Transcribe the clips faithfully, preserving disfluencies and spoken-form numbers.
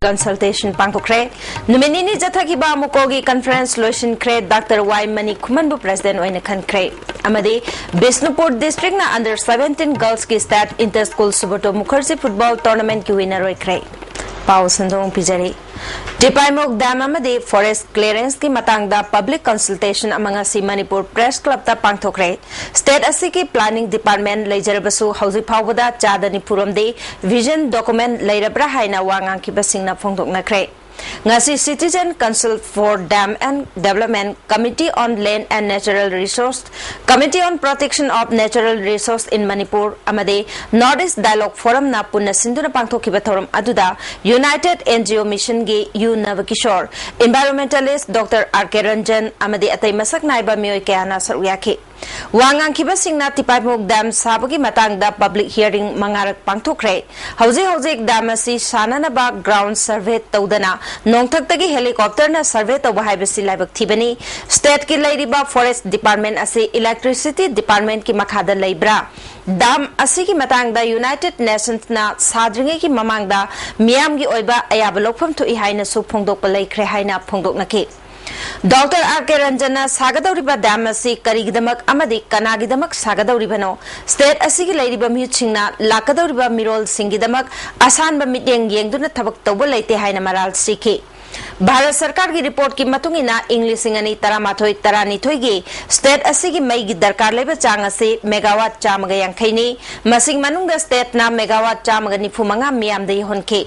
consultation ꯄꯥꯡꯊꯣꯛꯈ꯭ꯔꯦ꯫ ꯅꯨꯃꯤꯠ ꯅꯤꯅꯤ ꯆꯠꯊꯈꯤꯕ ꯑꯃꯨꯀꯣꯒꯤ conference ꯂꯣꯏꯁꯤꯟꯈ꯭ꯔꯦ꯫ ꯗꯥꯛꯇꯔ ꯋꯥꯏ ꯃꯅꯤ ꯈꯨꯃꯟꯕꯨ president ꯑꯣꯏꯅ ꯈꯟꯈ꯭ꯔꯦ꯫ ꯑꯃꯗꯤ Bishnupur districtꯅ under seventeen girlsꯀꯤ state inter school Subrata Mukherjee football tournamentꯀꯤ winner ꯑꯣꯏꯈ꯭ꯔꯦ꯫ ꯄꯥꯎ ꯁꯟꯗꯣꯡ ꯄꯤꯖꯔꯤ꯫ ꯇꯤꯄꯥꯏꯃꯨꯛ dam ꯑꯃꯗꯤ forest clearanceꯀꯤ ꯃꯇꯥꯡꯗ public consultation ꯑꯃ ꯉꯁꯤ ꯃꯅꯤꯄꯨꯔ Press Clubꯇ ꯄꯥꯡꯊꯣꯛꯈ꯭ꯔꯦ꯫ State ꯑꯁꯤꯒꯤ planning department ꯂꯩꯖꯔꯕꯁꯨ ꯍꯧꯖꯤꯛ ꯐꯥꯎꯕꯗ ꯆꯥꯗ ꯅꯤꯐꯨ ꯔꯣꯝꯗꯤ vision document ꯂꯩꯔꯕ꯭ꯔꯥ ꯍꯥꯏꯅ ꯋꯥ ꯉꯥꯡꯈꯤꯕꯁꯤꯡꯅ ꯐꯣꯡꯗꯣꯛꯅꯈ꯭ꯔꯦ꯫ ꯉꯁꯤ Citizen Council for Dam and Development, Committee on Land and Natural Resource, Committee on Protection of Natural Resource in Manipur ꯑꯃꯗꯤ North East Dialogue Forumꯅ ꯄꯨꯟꯅ ꯁꯤꯟꯗꯨꯅ ꯄꯥꯡꯊꯣꯛꯈꯤꯕ ꯊꯧꯔꯝ ꯑꯗꯨꯗ United NGO Missionꯒꯤ U Nabakishore, environmentalist Doctor R K Ranjan ꯑꯃꯗꯤ ꯑꯇꯩ ꯃꯁꯛ ꯅꯥꯏꯕ ꯃꯤꯑꯣꯏ ꯀꯌꯥꯅ ꯁꯔꯨꯛ ꯌꯥꯈꯤ꯫ ꯋꯥ ꯉꯥꯡꯈꯤꯕꯁꯤꯡꯅ ꯇꯤꯄꯥꯏꯃꯨꯛ dam ꯁꯥꯕꯒꯤ ꯃꯇꯥꯡꯗ public hearing ꯃꯉꯥꯔꯛ ꯄꯥꯡꯊꯣꯛꯈ꯭ꯔꯦ꯫ ꯍꯧꯖꯤꯛ ꯍꯧꯖꯤꯛ dam ꯑꯁꯤ ꯁꯥꯅꯅꯕ ground survey ꯇꯧꯗꯅ ꯅꯣꯡꯊꯛꯇꯒꯤ helicopterꯅ survey ꯇꯧꯕ ꯍꯥꯏꯕꯁꯤ ꯂꯥꯏꯕꯛ ꯊꯤꯕꯅꯤ꯫ Stateꯀꯤ ꯂꯩꯔꯤꯕ forest department ꯑꯁꯤ electricity departmentꯀꯤ ꯃꯈꯥꯗ ꯂꯩꯕ꯭ꯔꯥ? Dam ꯑꯁꯤꯒꯤ ꯃꯇꯥꯡꯗ United Nationsꯅ ꯁꯥꯗ꯭ꯔꯤꯉꯩꯒꯤ ꯃꯃꯥꯡꯗ ꯃꯤꯌꯥꯝꯒꯤ ꯑꯣꯏꯕ ꯑꯌꯥꯕ ꯂꯧꯐꯝ ꯊꯣꯛꯏ ꯍꯥꯏꯅꯁꯨ ꯐꯣꯡꯗꯣꯛꯄ ꯂꯩꯈ꯭ꯔꯦ ꯍꯥꯏꯅ ꯐꯣꯡꯗꯣꯛꯅꯈꯤ꯫ Doctor R K Ranjanꯅ ꯁꯥꯒꯗꯧꯔꯤꯕ dam ꯑꯁꯤ ꯀꯔꯤꯒꯤꯗꯃꯛ ꯑꯃꯗꯤ ꯀꯅꯥꯒꯤꯗꯃꯛ ꯁꯥꯒꯗꯧꯔꯤꯕꯅꯣ? State ꯑꯁꯤꯒꯤ ꯂꯩꯔꯤꯕ ꯃꯤꯍꯨꯠꯁꯤꯡꯅ ꯂꯥꯛꯀꯗꯧꯔꯤꯕ ꯃꯤꯔꯣꯜꯁꯤꯡꯒꯤꯗꯃꯛ ꯑꯁꯥꯟꯕ ꯃꯤꯠꯌꯦꯡ ꯌꯦꯡꯗꯨꯅ ꯊꯕꯛ ꯇꯧꯕ ꯂꯩꯇꯦ ꯍꯥꯏꯅ ꯃꯔꯥꯜ ꯁꯤꯈꯤ꯫ ꯚꯥꯔꯠ ꯁꯔꯀꯥꯔꯒꯤ reportꯀꯤ ꯃꯇꯨꯡ ꯏꯟꯅ, ꯏꯪ ꯂꯤꯁꯤꯡ ꯑꯅꯤ ꯇꯔꯥꯃꯥꯊꯣꯏ ꯇꯔꯥꯅꯤꯊꯣꯏꯒꯤ state ꯑꯁꯤꯒꯤ ꯃꯩꯒꯤ ꯗꯔꯀꯥꯔ ꯂꯩꯕ ꯆꯥꯡ ꯑꯁꯤ megawatt ꯆꯥꯝꯃꯒ ꯌꯥꯡꯈꯩꯅꯤ꯫ ꯃꯁꯤꯒꯤ ꯃꯅꯨꯡꯗ stateꯅ megawatt ꯆꯥꯝꯃꯒ ꯅꯤꯐꯨ ꯃꯉꯥ ꯃꯤꯌꯥꯝꯗ ꯌꯧꯍꯟꯈꯤ꯫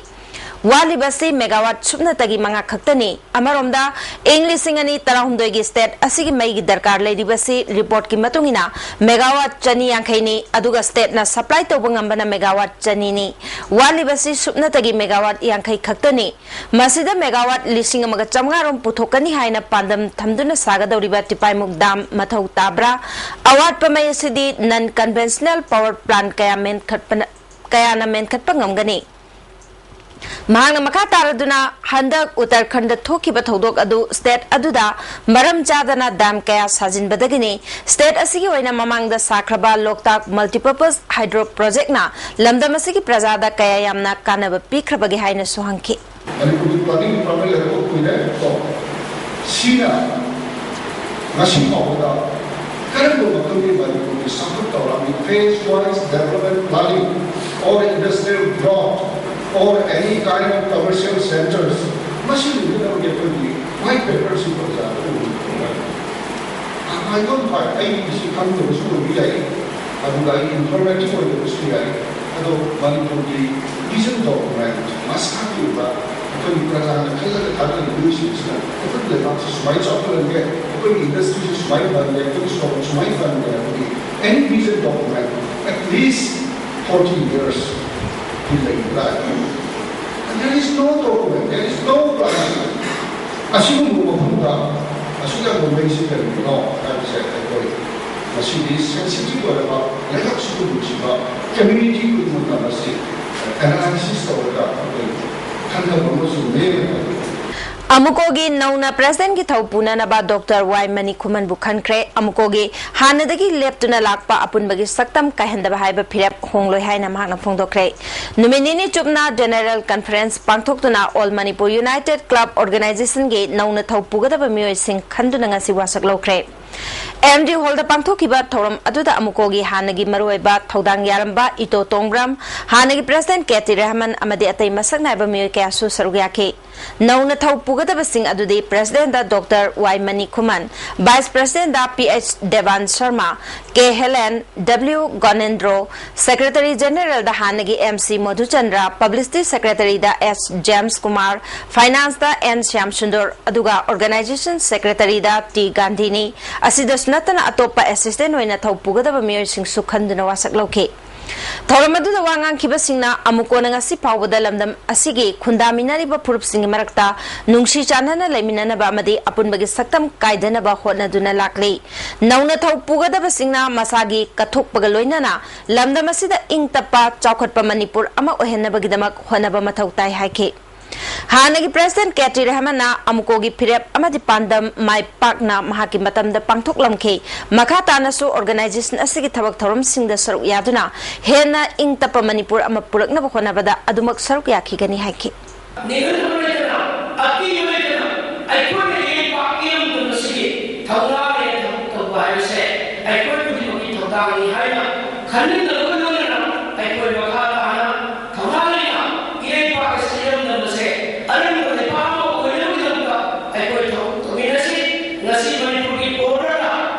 ꯋꯥꯠꯂꯤꯕꯁꯤ megawatt ꯁꯨꯞꯅꯇꯒꯤ ꯃꯉꯥ ꯈꯛꯇꯅꯤ꯫ ꯑꯃꯔꯣꯝꯗ, ꯏꯪ ꯂꯤꯁꯤꯡ ꯑꯅꯤ ꯇꯔꯥꯍꯨꯝꯗꯣꯏꯒꯤ state ꯑꯁꯤꯒꯤ ꯃꯩꯒꯤ ꯗꯔꯀꯥꯔ ꯂꯩꯔꯤꯕꯁꯤ reportꯀꯤ ꯃꯇꯨꯡ ꯏꯟꯅ megawatt ꯆꯅꯤ ꯌꯥꯡꯈꯩꯅꯤ, ꯑꯗꯨꯒ stateꯅ supply ꯇꯧꯕ ꯉꯝꯕꯅ megawatt ꯆꯅꯤꯅꯤ꯫ ꯋꯥꯠꯂꯤꯕꯁꯤ ꯁꯨꯞꯅꯇꯒꯤ megawatt ꯌꯥꯡꯈꯩ ꯈꯛꯇꯅꯤ꯫ ꯃꯁꯤꯗ megawatt ꯂꯤꯁꯤꯡ ꯑꯃꯒ ꯆꯥꯝꯃꯉꯥ ꯔꯣꯝ ꯄꯨꯊꯣꯛꯀꯅꯤ ꯍꯥꯏꯅ ꯄꯥꯟꯗꯝ ꯊꯝꯗꯨꯅ ꯁꯥꯒꯗꯧꯔꯤꯕ ꯇꯤꯄꯥꯏꯃꯨꯛ dam ꯃꯊꯧ ꯇꯥꯕ꯭ꯔꯥ? ꯑꯋꯥꯠꯄ ꯃꯩ ꯑꯁꯤꯗꯤ non conventional power plant ꯀꯌꯥ ꯃꯦꯟꯈꯠꯄꯅ, ꯀꯌꯥꯅ ꯃꯦꯟꯈꯠꯄ ꯉꯝꯒꯅꯤ? ꯃꯍꯥꯛꯅ ꯃꯈꯥ ꯇꯥꯔꯗꯨꯅ, ꯍꯟꯗꯛ ꯎꯠꯇꯔꯈꯟꯗ ꯊꯣꯛꯈꯤꯕ ꯊꯧꯗꯣꯛ ꯑꯗꯨ state ꯑꯗꯨꯗ ꯃꯔꯝ ꯆꯥꯗꯅ dam ꯀꯌꯥ ꯁꯥꯖꯤꯟꯕꯗꯒꯤꯅꯤ꯫ State ꯑꯁꯤꯒꯤ ꯑꯣꯏꯅ ꯃꯃꯥꯡꯗ ꯁꯥꯈ꯭ꯔꯕ ꯂꯣꯛꯇꯥꯛ multipurpose hydro projectꯅ ꯂꯝꯗꯝ ꯑꯁꯤꯒꯤ ꯄ꯭ꯔꯖꯥꯗ ꯀꯌꯥ ꯌꯥꯝꯅ ꯀꯥꯟꯅꯕ ꯄꯤꯈ꯭ꯔꯕꯒꯦ ꯍꯥꯏꯅꯁꯨ ꯍꯪꯈꯤ꯫ ꯃꯅꯤꯄꯨꯔꯒꯤ planning department ꯂꯩꯔꯛꯄ ꯀꯨꯏꯔꯦ꯫ ꯀꯣ, ꯁꯤꯅ ꯉꯁꯤ ꯐꯥꯎꯕꯗ ꯀꯔꯝꯕ ꯃꯈꯜꯒꯤ ꯃꯅꯤꯄꯨꯔꯒꯤ ꯆꯥꯎꯈꯠ ꯊꯧꯔꯥꯡꯒꯤ phase wise development planning or industrial block or any kind of commercial centers, ꯃꯁꯤ ꯂꯩꯅꯅꯕꯒꯤ ꯑꯩꯈꯣꯏꯒꯤ white paper ꯁꯤ ꯄ꯭ꯔꯖꯥꯗ ꯎꯍꯟꯕ꯫ I don't know, ꯑꯩ ꯁꯤ ꯈꯪꯗꯕꯁꯨ ꯑꯣꯏꯕ ꯌꯥꯏ, ꯑꯗꯨꯒ ꯑꯩ informative ꯑꯣꯏꯗꯕꯁꯨ ꯌꯥꯏ꯫ ꯑꯗꯣ ꯃꯅꯤꯄꯨꯔꯒꯤ vision document ꯃꯁꯥꯒꯤ ꯑꯣꯏꯕ ꯑꯩꯈꯣꯏꯒꯤ ꯄ꯭ꯔꯖꯥꯅ ꯈꯜꯂꯒ ꯊꯥꯗꯔꯤꯕ ꯃꯤꯑꯣꯏꯁꯤꯡꯁꯤꯅ ꯑꯩꯈꯣꯏꯒꯤ ꯂꯩꯕꯥꯛꯁꯤ ꯁꯨꯃꯥꯏꯅ ꯆꯥꯎꯈꯠꯍꯟꯒꯦ, ꯑꯩꯈꯣꯏꯒꯤ industry ꯁꯤ ꯁꯨꯃꯥꯏꯅ ꯐꯍꯟꯒꯦ, ꯑꯩꯈꯣꯏꯒꯤ ꯁꯣꯔꯣꯛ ꯁꯨꯃꯥꯏꯅ ꯐꯍꯟꯒꯦ ꯍꯥꯏꯕꯒꯤ any vision document, at least forty years ꯀꯤ ꯂꯩꯕ꯭ꯔꯥ? And there is no document, there is no plan. ꯑꯁꯤꯒꯨꯝꯕ ꯃꯐꯝꯗ ꯑꯁꯨꯛ ꯌꯥꯝꯕ ꯃꯩꯁꯤ ꯀꯔꯤꯒꯤꯅꯣ ꯍꯥꯏꯕꯁꯦ ꯑꯩꯈꯣꯏ ꯉꯁꯤꯗꯤ sensitive ꯑꯣꯏꯔꯕ, ꯂꯩꯕꯥꯛꯁꯤꯕꯨ ꯅꯨꯡꯁꯤꯕ community ꯈꯨꯗꯤꯡꯃꯛꯅ ꯃꯁꯤ analysis ꯇꯧꯔꯒ ꯑꯩꯈꯣꯏ ꯈꯟꯊꯕ ꯑꯃꯁꯨ ꯂꯦꯞꯄꯦ꯫ ꯑꯃꯨꯀꯣꯒꯤ ꯅꯧꯅ presidentꯀꯤ ꯊꯧ ꯄꯨꯅꯅꯕ ꯗꯣꯛꯇꯔ ꯋꯥꯏ ꯃꯅꯤꯈꯨꯃꯟꯕꯨ ꯈꯟꯈ꯭ꯔꯦ꯫ ꯑꯃꯨꯀꯣꯒꯤ ꯍꯥꯟꯅꯗꯒꯤ ꯂꯦꯞꯇꯨꯅ ꯂꯥꯛꯄ ꯑꯄꯨꯟꯕꯒꯤ ꯁꯛꯇꯝ ꯀꯥꯏꯍꯟꯗꯕ ꯍꯥꯏꯕ ꯐꯤꯔꯦꯞ ꯍꯣꯡꯂꯣꯏ ꯍꯥꯏꯅ ꯃꯍꯥꯛꯅ ꯐꯣꯡꯗꯣꯛꯈ꯭ꯔꯦ꯫ ꯅꯨꯃꯤꯠ ꯅꯤꯅꯤ ꯆꯨꯞꯅ general conference ꯄꯥꯡꯊꯣꯛꯇꯨꯅ All Manipur United Club organizationꯒꯤ ꯅꯧꯅ ꯊꯧ ꯄꯨꯒꯗꯕ ꯃꯤꯑꯣꯏꯁꯤꯡ ꯈꯟꯗꯨꯅ ꯉꯁꯤ ꯋꯥꯁꯛ ꯂꯧꯈ꯭ꯔꯦ꯫ M D hallꯗ ꯄꯥꯡꯊꯣꯛꯈꯤꯕ ꯊꯧꯔꯝ ꯑꯗꯨꯗ ꯑꯃꯨꯀꯣꯒꯤ ꯍꯥꯟꯅꯒꯤ ꯃꯔꯨꯑꯣꯏꯕ ꯊꯧꯗꯥꯡ ꯌꯥꯔꯝꯕ ꯏꯇꯣ ꯇꯣꯡꯕ꯭ꯔꯝ, ꯍꯥꯟꯅꯒꯤ president K T ꯔꯍꯃꯟ ꯑꯃꯗꯤ ꯑꯇꯩ ꯃꯁꯛ ꯅꯥꯏꯕ ꯃꯤꯑꯣꯏ ꯀꯌꯥꯁꯨ ꯁꯔꯨꯛ ꯌꯥꯈꯤ꯫ ꯅꯧꯅ ꯊꯧ ꯄꯨꯒꯗꯕꯁꯤꯡ ꯑꯗꯨꯗꯤ presidentꯗ ꯗꯣꯛꯇꯔ ꯋꯥꯏ ꯃꯅꯤꯈꯨꯃꯟ, vice presidentꯗ P H Deban Sharma, K Helen, W Gonendro, secretary generalꯗ ꯍꯥꯟꯅꯒꯤ M C ꯃꯙꯨꯆꯟꯗ꯭ꯔ, publicity secretaryꯗ S ꯖꯦꯝꯁ ꯀꯨꯃꯥꯔ, financeꯇ N ꯁ꯭ꯌꯥꯝ ꯁꯨꯟꯗꯔ, ꯑꯗꯨꯒ organization secretaryꯗ T ꯒꯥꯟꯙꯤꯅꯤ꯫ ꯑꯁꯤꯗꯁꯨ ꯅꯠꯇꯅ ꯑꯇꯣꯞꯄ assistant ꯑꯣꯏꯅ ꯊꯧ ꯄꯨꯒꯗꯕ ꯃꯤꯑꯣꯏꯁꯤꯡꯁꯨ ꯈꯟꯗꯨꯅ ꯋꯥꯁꯛ ꯂꯧꯈꯤ꯫ ꯊꯧꯔꯝ ꯑꯗꯨꯗ ꯋꯥ ꯉꯥꯡꯈꯤꯕꯁꯤꯡꯅ ꯑꯃꯨꯀꯣꯅ ꯉꯁꯤ ꯐꯥꯎꯕꯗ ꯂꯝꯗꯝ ꯑꯁꯤꯒꯤ ꯈꯨꯟꯗꯥꯃꯤꯟꯅꯔꯤꯕ ꯐꯨꯔꯨꯞꯁꯤꯡꯒꯤ ꯃꯔꯛꯇ ꯅꯨꯡꯁꯤ ꯆꯥꯟꯅꯅ ꯂꯩꯃꯤꯟꯅꯅꯕ ꯑꯃꯗꯤ ꯑꯄꯨꯟꯕꯒꯤ ꯁꯛꯇꯝ ꯀꯥꯏꯗꯅꯕ ꯍꯣꯠꯅꯗꯨꯅ ꯂꯥꯛꯂꯤ꯫ ꯅꯧꯅ ꯊꯧ ꯄꯨꯒꯗꯕꯁꯤꯡꯅ ꯃꯁꯥꯒꯤ ꯀꯠꯊꯣꯛꯄꯒ ꯂꯣꯏꯅꯅ ꯂꯝꯗꯝ ꯑꯁꯤꯗ ꯏꯪ ꯇꯞꯄ, ꯆꯥꯎꯈꯠꯄ ꯃꯅꯤꯄꯨꯔ ꯑꯃ ꯑꯣꯏꯍꯟꯅꯕꯒꯤꯗꯃꯛ ꯍꯣꯠꯅꯕ ꯃꯊꯧ ꯇꯥꯏ ꯍꯥꯏꯈꯤ꯫ ꯍꯥꯟꯅꯒꯤ president K T ꯔꯍꯃꯟꯅ ꯑꯃꯨꯀꯣꯒꯤ ꯐꯤꯔꯦꯞ ꯑꯃꯗꯤ ꯄꯥꯟꯗꯝ ꯃꯥꯏ ꯄꯥꯛꯅ ꯃꯍꯥꯛꯀꯤ ꯃꯇꯝꯗ ꯄꯥꯡꯊꯣꯛꯂꯝꯈꯤ꯫ ꯃꯈꯥ ꯇꯥꯅꯁꯨ organization ꯑꯁꯤꯒꯤ ꯊꯕꯛ ꯊꯧꯔꯝꯁꯤꯡꯗ ꯁꯔꯨꯛ ꯌꯥꯗꯨꯅ ꯍꯦꯟꯅ ꯏꯪ ꯇꯞꯄ ꯃꯅꯤꯄꯨꯔ ꯑꯃ ꯄꯨꯔꯛꯅꯕ ꯍꯣꯠꯅꯕꯗ ꯑꯗꯨꯃꯛ ꯁꯔꯨꯛ ꯌꯥꯈꯤꯒꯅꯤ ꯍꯥꯏꯈꯤ꯫ ꯅꯤꯡꯍꯟꯅꯕ ꯂꯩꯇꯅ, ꯑꯀꯤꯕ ꯂꯩꯇꯅ ꯑꯩꯈꯣꯏꯅ ꯏꯔꯩꯄꯥꯛ ꯏꯔꯝꯗꯝ ꯑꯁꯤꯒꯤ ꯊꯧꯅꯥ ꯂꯩꯅ ꯊꯕꯛ ꯇꯧꯕ ꯍꯥꯏꯕꯁꯦ ꯑꯩꯈꯣꯏ ꯈꯨꯗꯤꯡꯃꯛꯀꯤ ꯊꯧꯗꯥꯡꯅꯤ ꯍꯥꯏꯅ ꯈꯟꯃꯤꯟꯅꯕꯒ ꯂꯣꯏꯅꯅ ꯑꯩꯈꯣꯏ ꯃꯈꯥ ꯇꯥꯅ ꯊꯧꯅꯥ ꯂꯩꯅ ꯏꯔꯩꯄꯥꯛ ꯑꯁꯤ ꯏꯔꯝꯗꯝ ꯑꯁꯦ ꯑꯔꯤꯡꯕ ꯂꯩꯄꯥꯛ ꯑꯃ ꯑꯣꯏꯅꯕꯒꯤꯗꯃꯛꯇ ꯑꯩꯈꯣꯏ ꯊꯕꯛ ꯇꯧꯃꯤꯟꯅꯁꯤ꯫ ꯉꯁꯤ ꯃꯅꯤꯄꯨꯔꯒꯤ borderꯗ,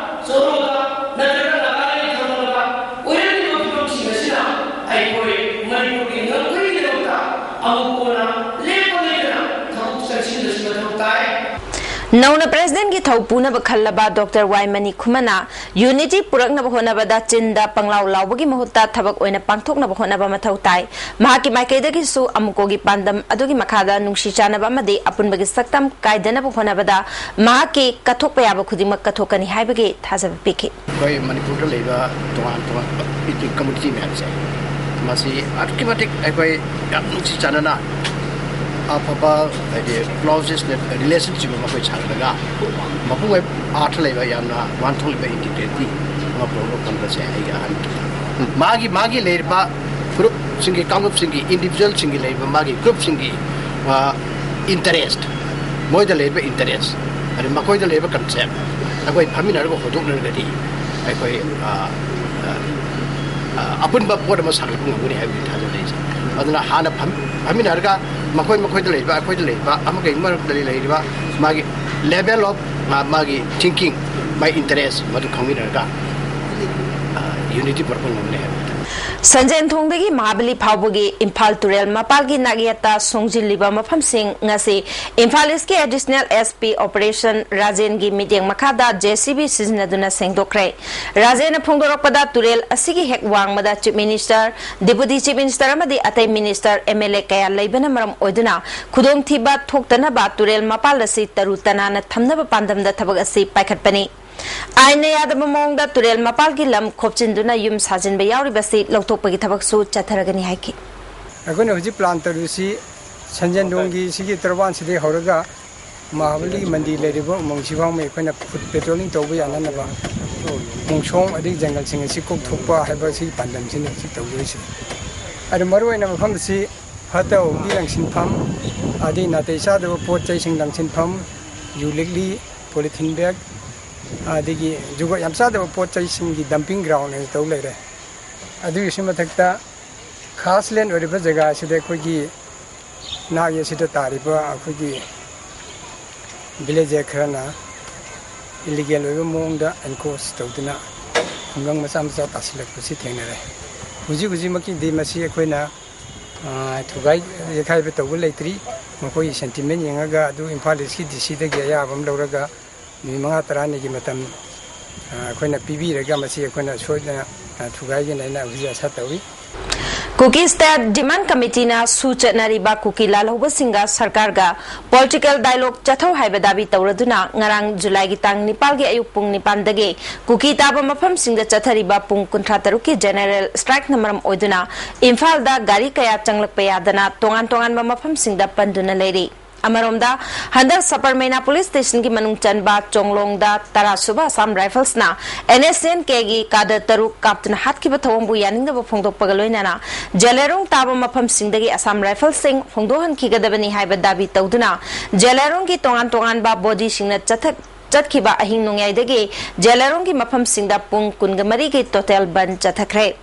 ꯆꯣꯔꯣꯗ ꯅꯠꯇ꯭ꯔꯒ ꯅꯥꯒꯥꯂꯦꯟꯒꯤ ꯊꯪꯅꯕꯗ ꯑꯣꯏꯔꯛꯂꯤꯕ ꯐꯤꯕꯝꯁꯤꯡ ꯑꯁꯤꯅ ꯑꯩꯈꯣꯏ ꯃꯅꯤꯄꯨꯔꯒꯤ ꯉꯝꯈꯩꯒꯤꯗꯃꯛꯇ ꯑꯃꯨꯛ ꯀꯣꯟꯅ ꯂꯦꯞꯄ ꯂꯩꯇꯅ ꯊꯕꯛ ꯆꯪꯁꯤꯟꯕꯁꯤ ꯃꯊꯧ ꯇꯥꯏ꯫ ꯅꯧꯅ ꯄ꯭ꯔꯦꯁꯤꯗꯦꯟꯠꯀꯤ ꯊꯧ ꯄꯨꯅꯕ ꯈꯜꯂꯕ ꯗꯣꯛꯇꯔ ꯋꯥꯏ ꯃꯅꯤꯀꯨꯃꯥꯔꯅ ꯌꯨꯅꯤꯇꯤ ꯄꯨꯔꯛꯅꯕ ꯍꯣꯠꯅꯕꯗ ꯆꯤꯟꯗ ꯄꯪꯂꯥꯎ ꯂꯥꯎꯕꯒꯤ ꯃꯍꯨꯠꯇ ꯊꯕꯛ ꯑꯣꯏꯅ ꯄꯥꯡꯊꯣꯛꯅꯕ ꯍꯣꯠꯅꯕ ꯃꯊꯧ ꯇꯥꯏ꯫ ꯃꯍꯥꯛꯀꯤ ꯃꯥꯏꯀꯩꯗꯒꯤꯁꯨ ꯑꯃꯨꯀꯣꯒꯤ ꯄꯥꯟꯗꯝ ꯑꯗꯨꯒꯤ ꯃꯈꯥꯗ ꯅꯨꯡꯁꯤ ꯆꯥꯟꯅꯕ ꯑꯃꯗꯤ ꯑꯄꯨꯟꯕꯒꯤ ꯁꯛꯇꯝ ꯀꯥꯏꯗꯅꯕ ꯍꯣꯠꯅꯕꯗ ꯃꯍꯥꯛꯀꯤ ꯀꯠꯊꯣꯛꯄ ꯌꯥꯕ ꯈꯨꯗꯤꯡꯃꯛ ꯀꯠꯊꯣꯛꯀꯅꯤ ꯍꯥꯏꯕꯒꯤ ꯊꯥꯖꯕ ꯄꯤꯈꯤ꯫ ꯑꯩꯈꯣꯏ ꯃꯅꯤꯄꯨꯔꯗ ꯂꯩꯕ ꯇꯣꯉꯥꯟ ꯇꯣꯉꯥꯟꯕ ethnic community ꯃꯌꯥꯝꯁꯦ, ꯃꯁꯤ ꯑꯗꯨꯛꯀꯤ ꯃꯇꯤꯛ ꯑꯩꯈꯣꯏ ꯌꯥꯝ ꯅꯨꯡꯁꯤ ꯆꯥꯟꯅꯅ ꯑꯐꯕ, ꯍꯥꯏꯗꯤ, closest relationship ꯑꯃ ꯑꯩꯈꯣꯏ ꯁꯥꯒꯠꯂꯒ ꯃꯄꯨꯡ ꯑꯣꯏꯕ ꯑꯥꯔꯊ ꯂꯩꯕ, ꯌꯥꯝꯅ ꯋꯥꯟꯊꯣꯛꯂꯤꯕ integrity ꯑꯃ ꯄꯨꯔꯛꯅꯕ ꯈꯟꯕꯁꯦ ꯑꯩꯒꯤ ꯑꯍꯥꯟꯕ ꯊꯧꯗꯥꯡꯅꯤ꯫ ꯃꯥꯒꯤ, ꯃꯥꯒꯤ ꯂꯩꯔꯤꯕ ꯒ꯭ꯔꯨꯞꯁꯤꯡꯒꯤ, ꯀꯥꯡꯂꯨꯞꯁꯤꯡꯒꯤ, ꯏꯟꯗꯤꯕꯤꯖꯨꯋꯦꯜꯁꯤꯡꯒꯤ ꯂꯩꯔꯤꯕ ꯃꯥꯒꯤ ꯒ꯭ꯔꯨꯞꯁꯤꯡꯒꯤ, ꯑ, ꯏꯟꯇꯔꯦꯁ, ꯃꯣꯏꯗ ꯂꯩꯔꯤꯕ ꯏꯟꯇꯔꯦꯁ, ꯑꯗꯩ ꯃꯈꯣꯏꯗ ꯂꯩꯔꯤꯕ ꯀꯟꯁꯦꯞ ꯑꯩꯈꯣꯏ ꯐꯝꯃꯤꯟꯅꯔꯒ ꯍꯣꯗꯣꯛꯅꯔꯒꯗꯤ ꯑꯩꯈꯣꯏ, ꯑ, ꯑ, ꯑ, ꯑꯄꯨꯟꯕ ꯄꯣꯠ ꯑꯃ ꯁꯥꯒꯠꯄ ꯉꯝꯒꯅꯤ ꯍꯥꯏꯕꯒꯤ ꯊꯥꯖꯕ ꯂꯩꯖꯩ꯫ ꯑꯗꯨꯅ ꯍꯥꯟꯅ ꯐꯝ-, ꯐꯝꯃꯤꯟꯅꯔꯒ ꯃꯈꯣꯏ ꯃꯈꯣꯏꯗ ꯂꯩꯔꯤꯕ, ꯑꯩꯈꯣꯏꯗ ꯂꯩꯔꯤꯕ, ꯑꯃꯒ ꯑꯃꯒ ꯂꯩꯔꯤꯕ ꯃꯥꯒꯤ level of, ꯃꯥ-, ꯃꯥꯒꯤ thinking, ꯃꯥꯒꯤ interest ꯃꯗꯨ ꯈꯪꯃꯤꯟꯅꯔꯒ, ꯑ, unity ꯄꯨꯔꯛꯄ ꯉꯝꯒꯅꯤ ꯍꯥꯏꯕ ꯁꯟꯖꯦꯟꯊꯣꯡꯗꯒꯤ ꯃꯍꯥꯕꯂꯤ ꯐꯥꯎꯕꯒꯤ ꯏꯝꯐꯥꯜ ꯇꯨꯔꯦꯜ ꯃꯄꯥꯜꯒꯤ ꯅꯥꯛꯌꯦꯠꯇ ꯁꯣꯡꯖꯤꯜꯂꯤꯕ ꯃꯐꯝꯁꯤꯡ ꯉꯁꯤ ꯏꯝꯐꯥꯜ ꯏꯁꯀꯤ ꯑꯦꯗꯤꯁꯅꯦꯜ ꯑꯦꯁ ꯄꯤ ꯑꯣꯄꯔꯦꯁꯟ ꯔꯥꯖꯦꯟꯒꯤ ꯃꯤꯠꯌꯦꯡ ꯃꯈꯥꯗ ꯖꯦ ꯁꯤ ꯕꯤ ꯁꯤꯖꯤꯟꯅꯗꯨꯅ ꯁꯦꯡꯗꯣꯛꯈ꯭ꯔꯦ꯫ ꯔꯥꯖꯦꯟꯅ ꯐꯣꯡꯗꯣꯔꯛꯄꯗ, ꯇꯨꯔꯦꯜ ꯑꯁꯤꯒꯤ ꯍꯦꯛ ꯋꯥꯡꯃꯗ chief minister, deputy chief minister ꯑꯃꯗꯤ ꯑꯇꯩ ꯃꯤꯅꯤꯁꯇꯔ, ꯑꯦꯝ ꯑꯦꯜ ꯑꯦ ꯀꯌꯥ ꯂꯩꯕꯅ ꯃꯔꯝ ꯑꯣꯏꯗꯨꯅ ꯈꯨꯗꯣꯡꯊꯤꯕ ꯊꯣꯛꯇꯅꯕ ꯇꯨꯔꯦꯜ ꯃꯄꯥꯜ ꯑꯁꯤ ꯇꯔꯨ ꯇꯅꯥꯟꯅ ꯊꯝꯅꯕ ꯄꯥꯟꯗꯝꯗ ꯊꯕꯛ ꯑꯁꯤ ꯄꯥꯏꯈꯠꯄꯅꯤ꯫ ꯑꯥꯏꯟꯅ ꯌꯥꯗꯕ ꯃꯑꯣꯡꯗ ꯇꯨꯔꯦꯜ ꯃꯄꯥꯜꯒꯤ ꯂꯝ ꯈꯣꯞꯆꯤꯟꯗꯨꯅ ꯌꯨꯝ ꯁꯥꯖꯤꯟꯕ ꯌꯥꯎꯔꯤꯕꯁꯤ ꯂꯧꯊꯣꯛꯄꯒꯤ ꯊꯕꯛꯁꯨ ꯆꯠꯊꯔꯒꯅꯤ ꯍꯥꯏꯈꯤ꯫ ꯑꯩꯈꯣꯏꯅ ꯍꯧꯖꯤꯛ ꯄ꯭ꯂꯥꯟ ꯇꯧꯔꯤꯁꯤ ꯁꯟꯖꯦꯟꯗꯣꯡꯒꯤ ꯁꯤꯒꯤ ꯇꯔꯕꯥꯟꯁꯤꯗꯒꯤ ꯍꯧꯔꯒ ꯃꯍꯥꯕꯂꯤ ꯃꯟꯗꯤꯔ ꯂꯩꯔꯤꯕ ꯎꯃꯪꯁꯤ ꯐꯥꯎꯃꯩ ꯑꯩꯈꯣꯏꯅ ꯐꯨꯠ ꯄꯦꯇ꯭ꯔꯣꯂꯤꯡ ꯇꯧꯕ ꯌꯥꯅꯅꯕ ꯃꯣꯡꯁꯣꯡ ꯑꯗꯒꯤ ꯖꯪꯒꯜꯁꯤꯡ ꯑꯁꯤ ꯀꯣꯛꯊꯣꯛꯄ ꯍꯥꯏꯕ ꯁꯤꯒꯤ ꯄꯥꯟꯗꯝꯁꯤꯅꯤ ꯍꯧꯖꯤꯛ ꯇꯧꯗꯣꯔꯤꯁꯤ꯫ ꯑꯗꯨ ꯃꯔꯨꯑꯣꯏꯅ ꯃꯐꯝ ꯑꯁꯤ ꯐꯠꯇ ꯍꯥꯎꯗꯤ ꯂꯪꯁꯤꯟꯐꯝ, ꯑꯗꯩ ꯅꯥꯇꯩ ꯆꯥꯗꯕ ꯄꯣꯠ ꯆꯩꯁꯤꯡ ꯂꯪꯁꯤꯟꯐꯝ, ꯌꯨ ꯂꯤꯛꯂꯤ, ꯄꯣꯂꯤꯊꯤꯟ ꯕꯦꯒ, ꯑꯗꯒꯤ ꯖꯨꯒꯣꯠ ꯌꯥꯝ ꯆꯥꯗꯕ ꯄꯣꯠ ꯆꯩꯁꯤꯡꯒꯤ ꯗꯝꯄꯤꯡ ꯒ꯭ꯔꯥꯎꯟ ꯑꯣꯏꯅ ꯇꯧ ꯂꯩꯔꯦ꯫ ꯑꯗꯨꯒꯤꯁꯨ ꯃꯊꯛꯇ ꯈꯥꯁ ꯂꯦꯟ ꯑꯣꯏꯔꯤꯕ ꯖꯒꯥ ꯑꯁꯤꯗ ꯑꯩꯈꯣꯏꯒꯤ ꯅꯥꯛ ꯑꯁꯤꯗ ꯇꯥꯔꯤꯕ ꯑꯩꯈꯣꯏꯒꯤ ꯚꯤꯂꯦꯖꯔ ꯈꯔꯅ ꯏꯂꯤꯒꯦꯜ ꯑꯣꯏꯕ ꯃꯑꯣꯡꯗ ꯑꯦꯟꯀ꯭ꯔꯣꯆ ꯇꯧꯗꯨꯅ ꯈꯨꯡꯒꯪ ꯃꯆꯥ ꯃꯆꯥ ꯇꯥꯁꯤꯜꯂꯛꯄꯁꯤ ꯊꯦꯡꯅꯔꯦ꯫ ꯍꯧꯖꯤꯛ ꯍꯧꯖꯤꯛꯃꯛꯀꯤꯗꯤ ꯃꯁꯤ ꯑꯩꯈꯣꯏꯅ, ꯑ, ꯊꯨꯒꯥꯏ ꯌꯩꯈꯥꯏꯕ ꯇꯧꯕ ꯂꯩꯇ꯭ꯔꯤ꯫ ꯃꯈꯣꯏꯒꯤ ꯁꯦꯟꯇꯤꯃꯦꯟ ꯌꯦꯡꯉꯒ ꯑꯗꯨ ꯏꯝꯐꯥꯜ ꯏꯁꯀꯤ ꯗꯤ ꯁꯤꯗꯒꯤ ꯑꯌꯥꯕ ꯑꯃ ꯂꯧꯔꯒ ꯅꯨꯃꯤꯠ ꯃꯉꯥ ꯇꯔꯥꯅꯤꯒꯤ ꯃꯇꯝ, ꯑ, ꯑꯩꯈꯣꯏꯅ ꯄꯤꯕꯤꯔꯒ ꯃꯁꯤ ꯑꯩꯈꯣꯏꯅ ꯁꯣꯏꯗꯅ, ꯑ, ꯊꯨꯒꯥꯏꯒꯅꯤ ꯍꯥꯏꯅ ꯍꯧꯖꯤꯛ ꯑꯁꯥ ꯇꯧꯏ꯫ ꯀꯨꯀꯤ ꯁ꯭ꯇꯦꯠ ꯗꯤꯃꯥꯟ ꯀꯃꯤꯇꯤꯅ ꯁꯨ ꯆꯠꯅꯔꯤꯕ ꯀꯨꯀꯤ ꯂꯥꯜꯍꯧꯕꯁꯤꯡꯒ ꯁꯔꯀꯥꯔꯒ ꯄꯣꯂꯤꯇꯤꯀꯦꯜ ꯗꯥꯏꯂꯣꯒ ꯆꯠꯊꯧ ꯍꯥꯏꯕ ꯗꯥꯕꯤ ꯇꯧꯔꯗꯨꯅ ꯉꯔꯥꯡ ꯖꯨꯂꯥꯏꯒꯤ ꯇꯥꯡ ꯅꯤꯄꯥꯜꯒꯤ ꯑꯌꯨꯛ ꯄꯨꯡ ꯅꯤꯄꯥꯟꯗꯒꯤ ꯀꯨꯀꯤ ꯇꯥꯕ ꯃꯐꯝꯁꯤꯡꯗ ꯆꯠꯊꯔꯤꯕ ꯄꯨꯡ ꯀꯨꯟꯊ꯭ꯔꯥ ꯇꯔꯨꯛꯀꯤ ꯖꯦꯅꯦꯔꯦꯜ ꯁ꯭ꯇ꯭ꯔꯥꯏꯛꯅ ꯃꯔꯝ ꯑꯣꯏꯗꯨꯅ ꯏꯝꯐꯥꯜꯗ ꯒꯥꯔꯤ ꯀꯌꯥ ꯆꯪꯂꯛꯄ ꯌꯥꯗꯅ ꯇꯣꯉꯥꯟ ꯇꯣꯉꯥꯟꯕ ꯃꯐꯝꯁꯤꯡꯗ ꯄꯟꯗꯨꯅ ꯂꯩꯔꯤ꯫ ꯑꯃꯔꯣꯝꯗ, ꯍꯟꯗꯛ ꯁꯄꯔꯃꯩꯅꯥ ꯄꯨꯂꯤꯁ ꯁ꯭ꯇꯦꯁꯟꯒꯤ ꯃꯅꯨꯡ ꯆꯟꯕ ꯆꯣꯡꯂꯣꯡꯗ ꯇꯔꯥ ꯁꯨꯕ ꯑꯁꯥꯝ ꯔꯥꯏꯐꯜꯁꯅ ꯑꯦꯟ ꯑꯦꯁ ꯑꯦꯟ ꯀꯦꯒꯤ ꯀꯥꯗꯔ ꯇꯔꯨꯛ ꯀꯥꯞꯇꯨꯅ ꯍꯥꯠꯈꯤꯕ ꯊꯧꯑꯣꯡꯕꯨ ꯌꯥꯅꯤꯡꯗꯕ ꯐꯣꯡꯗꯣꯛꯄꯒ ꯂꯣꯏꯅꯅ ꯖꯦꯂꯦꯔꯣꯡ ꯇꯥꯕ ꯃꯐꯝꯁꯤꯡꯗꯒꯤ ꯑꯁꯥꯝ ꯔꯥꯏꯐꯜꯁꯤꯡ ꯍꯣꯡꯗꯣꯛꯍꯟꯈꯤꯒꯗꯕꯅꯤ ꯍꯥꯏꯕ ꯗꯥꯕꯤ ꯇꯧꯗꯨꯅ ꯖꯦꯂꯦꯔꯣꯡꯒꯤ ꯇꯣꯉꯥꯟ ꯇꯣꯉꯥꯟꯕ ꯕꯣꯗꯤꯁꯤꯡꯅ ꯆꯠꯊ-, ꯆꯠꯈꯤꯕ ꯑꯍꯤꯡ ꯅꯣꯡꯌꯥꯏꯗꯒꯤ ꯖꯦꯂꯦꯔꯣꯡꯒꯤ ꯃꯐꯝꯁꯤꯡꯗ ꯄꯨꯡ ꯀꯨꯟꯒ ꯃꯔꯤꯒꯤ ꯇꯣꯇꯦꯜ ꯕꯟ ꯆꯠꯊꯈ꯭ꯔꯦ꯫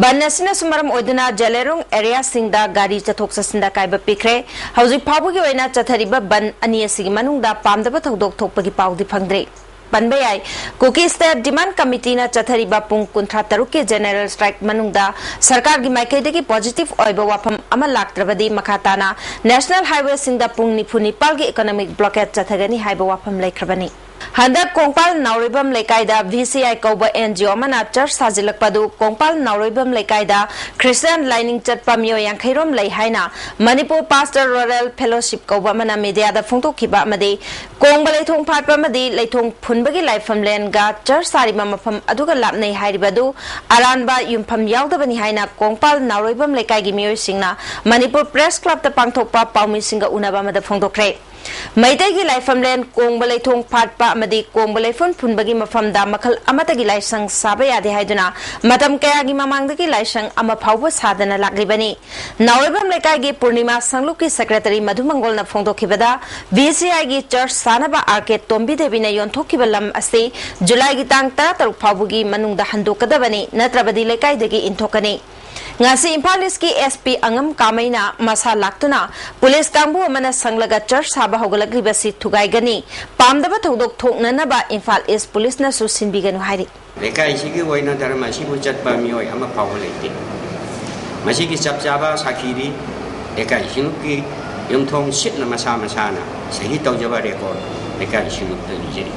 ꯕꯟ ꯑꯁꯤꯅꯁꯨ ꯃꯔꯝ ꯑꯣꯏꯗꯨꯅ ꯖꯦꯂꯦꯔꯣꯡ ꯑꯦꯔꯤꯌꯥꯁꯤꯡꯗ ꯒꯥꯔꯤ ꯆꯠꯊꯣꯛ ꯆꯠꯁꯤꯟꯗ ꯑꯀꯥꯏꯕ ꯄꯤꯈ꯭ꯔꯦ꯫ ꯍꯧꯖꯤꯛ ꯐꯥꯎꯕꯒꯤ ꯑꯣꯏꯅ ꯆꯠꯊꯔꯤꯕ ꯕꯟ ꯑꯅꯤ ꯑꯁꯤꯒꯤ ꯃꯅꯨꯡꯗ ꯄꯥꯝꯗꯕ ꯊꯧꯗꯣꯛ ꯊꯣꯛꯄꯒꯤ ꯄꯥꯎꯗꯤ ꯐꯪꯗ꯭ꯔꯤ꯫ ꯄꯟꯕ ꯌꯥꯏ, ꯀꯨꯀꯤ ꯁ꯭ꯇꯦꯠ ꯗꯤꯃꯥꯟ ꯀꯃꯤꯇꯤꯅ ꯆꯠꯊꯔꯤꯕ ꯄꯨꯡ ꯀꯨꯟꯊ꯭ꯔꯥ ꯇꯔꯨꯛꯀꯤ ꯖꯦꯅꯦꯔꯦꯜ ꯁ꯭ꯇ꯭ꯔꯥꯏꯛ ꯃꯅꯨꯡꯗ ꯁꯔꯀꯥꯔꯒꯤ ꯃꯥꯏꯀꯩꯗꯒꯤ ꯄꯣꯖꯤꯇꯤꯚ ꯑꯣꯏꯕ ꯋꯥꯐꯝ ꯑꯃ ꯂꯥꯛꯇ꯭ꯔꯕꯗꯤ ꯃꯈꯥ ꯇꯥꯅ ꯅꯦꯁꯅꯦꯜ ꯍꯥꯏꯋꯦꯁꯤꯡꯗ ꯄꯨꯡ ꯅꯤꯐꯨ ꯅꯤꯄꯥꯜꯒꯤ ꯏꯀꯣꯅꯣꯃꯤꯛ ꯕ꯭ꯂꯣꯀꯦꯗ ꯆꯠꯊꯒꯅꯤ ꯍꯥꯏꯕ ꯋꯥꯐꯝ ꯂꯩꯈ꯭ꯔꯕꯅꯤ꯫ ꯍꯟꯗꯛ ꯀꯣꯡꯄꯥꯜ ꯅꯥꯎꯔꯩꯕꯝ ꯂꯩꯀꯥꯏꯗ ꯚꯤ ꯁꯤ ꯑꯥꯏ ꯀꯧꯕ ꯑꯦꯟ ꯖꯤ ꯑꯣ ꯑꯃꯅ ꯆꯔꯆ ꯁꯥꯖꯤꯜꯂꯛꯄ ꯑꯗꯨ ꯀꯣꯡꯄꯥꯜ ꯅꯥꯎꯔꯩꯕꯝ ꯂꯩꯀꯥꯏꯗ ꯈ꯭ꯔꯤꯁꯇꯤꯌꯥꯟ ꯂꯥꯏꯅꯤꯡ ꯆꯠꯄ ꯃꯤꯑꯣꯏ ꯌꯥꯡꯈꯩ ꯔꯣꯝ ꯂꯩ ꯍꯥꯏꯅ ꯃꯅꯤꯄꯨꯔ ꯄꯥꯁꯇꯔ ꯔꯣꯔꯦꯜ ꯐꯦꯂꯣꯁꯤꯞ ꯀꯧꯕ ꯑꯃꯅ ꯃꯤꯗꯤꯌꯥꯗ ꯐꯣꯡꯗꯣꯛꯈꯤꯕ ꯑꯃꯗꯤ ꯀꯣꯡꯕ ꯂꯩꯊꯣꯡ ꯐꯥꯠꯄ ꯑꯃꯗꯤ ꯂꯩꯊꯣꯡ ꯐꯨꯟꯕꯒꯤ ꯂꯥꯏꯐꯝ ꯂꯦꯟꯒ ꯆꯔꯆ ꯁꯥꯔꯤꯕ ꯃꯐꯝ ꯑꯗꯨꯒ ꯂꯥꯞꯅꯩ ꯍꯥꯏꯔꯤꯕ ꯑꯗꯨ ꯑꯔꯥꯟꯕ ꯌꯨꯝꯐꯝ ꯌꯥꯎꯗꯕꯅꯤ ꯍꯥꯏꯅ ꯀꯣꯡꯄꯥꯜ ꯅꯥꯎꯔꯩꯕꯝ ꯂꯩꯀꯥꯏꯒꯤ ꯃꯤꯑꯣꯏꯁꯤꯡꯅ ꯃꯅꯤꯄꯨꯔ ꯄ꯭ꯔꯦꯁ ꯀ꯭ꯂꯕꯇ ꯄꯥꯡꯊꯣꯛꯄ ꯄꯥꯎꯃꯤꯁꯤꯡꯒ ꯎꯅꯕ ꯑꯃꯗ ꯐꯣꯡꯗꯣꯛꯈ꯭ꯔꯦ꯫ ꯃꯩꯇꯩꯒꯤ ꯂꯥꯏꯐꯝꯂꯦꯟ ꯀꯣꯡꯕ ꯂꯩꯊꯣꯡ ꯐꯥꯠꯄ ꯑꯃꯗꯤ ꯀꯣꯡꯕ ꯂꯩꯐꯝ ꯐꯨꯟꯕꯒꯤ ꯃꯐꯝꯗ ꯃꯈꯜ ꯑꯃꯠꯇꯒꯤ ꯂꯥꯏꯁꯪ ꯁꯥꯕ ꯌꯥꯗꯦ ꯍꯥꯏꯗꯨꯅ ꯃꯇꯝ ꯀꯌꯥꯒꯤ ꯃꯃꯥꯡꯗꯒꯤ ꯂꯥꯏꯁꯪ ꯑꯃ ꯐꯥꯎꯕ ꯁꯥꯗꯅ ꯂꯥꯛꯂꯤꯕꯅꯤ꯫ ꯅꯥꯎꯔꯩꯕꯝ ꯂꯩꯀꯥꯏꯒꯤ ꯄꯨꯔꯅꯤꯃꯥ ꯁꯪꯂꯨꯞꯀꯤ ꯁꯦꯀ꯭ꯔꯦꯇꯔꯤ ꯃꯙꯨ ꯃꯪꯒꯣꯜꯅ ꯐꯣꯡꯗꯣꯛꯈꯤꯕꯗ, ꯚꯤ ꯁꯤ ꯑꯥꯏꯒꯤ ꯆꯔꯆ ꯁꯥꯅꯕ ꯑꯥꯔ ꯀꯦ ꯇꯣꯝꯕꯤ ꯗꯦꯕꯤꯅ ꯌꯣꯟꯊꯣꯛꯈꯤꯕ ꯂꯝ ꯑꯁꯤ ꯖꯨꯂꯥꯏꯒꯤ ꯇꯥꯡ ꯇꯔꯥꯇꯔꯨꯛ ꯐꯥꯎꯕꯒꯤ ꯃꯅꯨꯡꯗ ꯍꯟꯗꯣꯛꯀꯗꯕꯅꯤ, ꯅꯠꯇ꯭ꯔꯕꯗꯤ ꯂꯩꯀꯥꯏꯗꯒꯤ ꯏꯟꯊꯣꯛꯀꯅꯤ꯫ ꯉꯁꯤ ꯏꯝꯐꯥꯜ ꯏꯁꯀꯤ ꯑꯦꯁ ꯄꯤ ꯑꯉꯝ ꯀꯥꯃꯩꯅ ꯃꯁꯥ ꯂꯥꯛꯇꯨꯅ ꯄꯨꯂꯤꯁ ꯀꯥꯡꯕꯨ ꯑꯃꯅ ꯁꯪꯂꯒ ꯆꯔꯆ ꯁꯥꯕ ꯍꯧꯒꯠꯂꯛꯂꯤꯕꯁꯤ ꯊꯨꯒꯥꯏꯒꯅꯤ, ꯄꯥꯝꯗꯕ ꯊꯧꯗꯣꯛ ꯊꯣꯛꯅꯅꯕ ꯏꯝꯐꯥꯜ ꯏꯁ ꯄꯨꯂꯤꯁꯅꯁꯨ ꯁꯤꯟꯕꯤꯒꯅꯨ ꯍꯥꯏꯔꯤ꯫ ꯂꯩꯀꯥꯏꯁꯤꯒꯤ ꯑꯣꯏꯅ ꯙꯔꯃ ꯑꯁꯤꯕꯨ ꯆꯠꯄ ꯃꯤꯑꯣꯏ ꯑꯃ ꯐꯥꯎꯕ ꯂꯩꯇꯦ꯫ ꯃꯁꯤꯒꯤ ꯆꯞ ꯆꯥꯕ ꯁꯥꯈꯤꯗꯤ ꯂꯩꯀꯥꯏ ꯁꯤꯡꯂꯨꯞꯀꯤ ꯌꯨꯝꯊꯣꯡ ꯁꯤꯠꯅ ꯃꯁꯥ ꯃꯁꯥꯅ ꯁꯍꯤ ꯇꯧꯖꯕ ꯔꯦꯀꯣꯔꯗ ꯂꯩꯀꯥꯏ ꯁꯤꯡꯂꯨꯞꯇ ꯂꯩꯖꯔꯤ꯫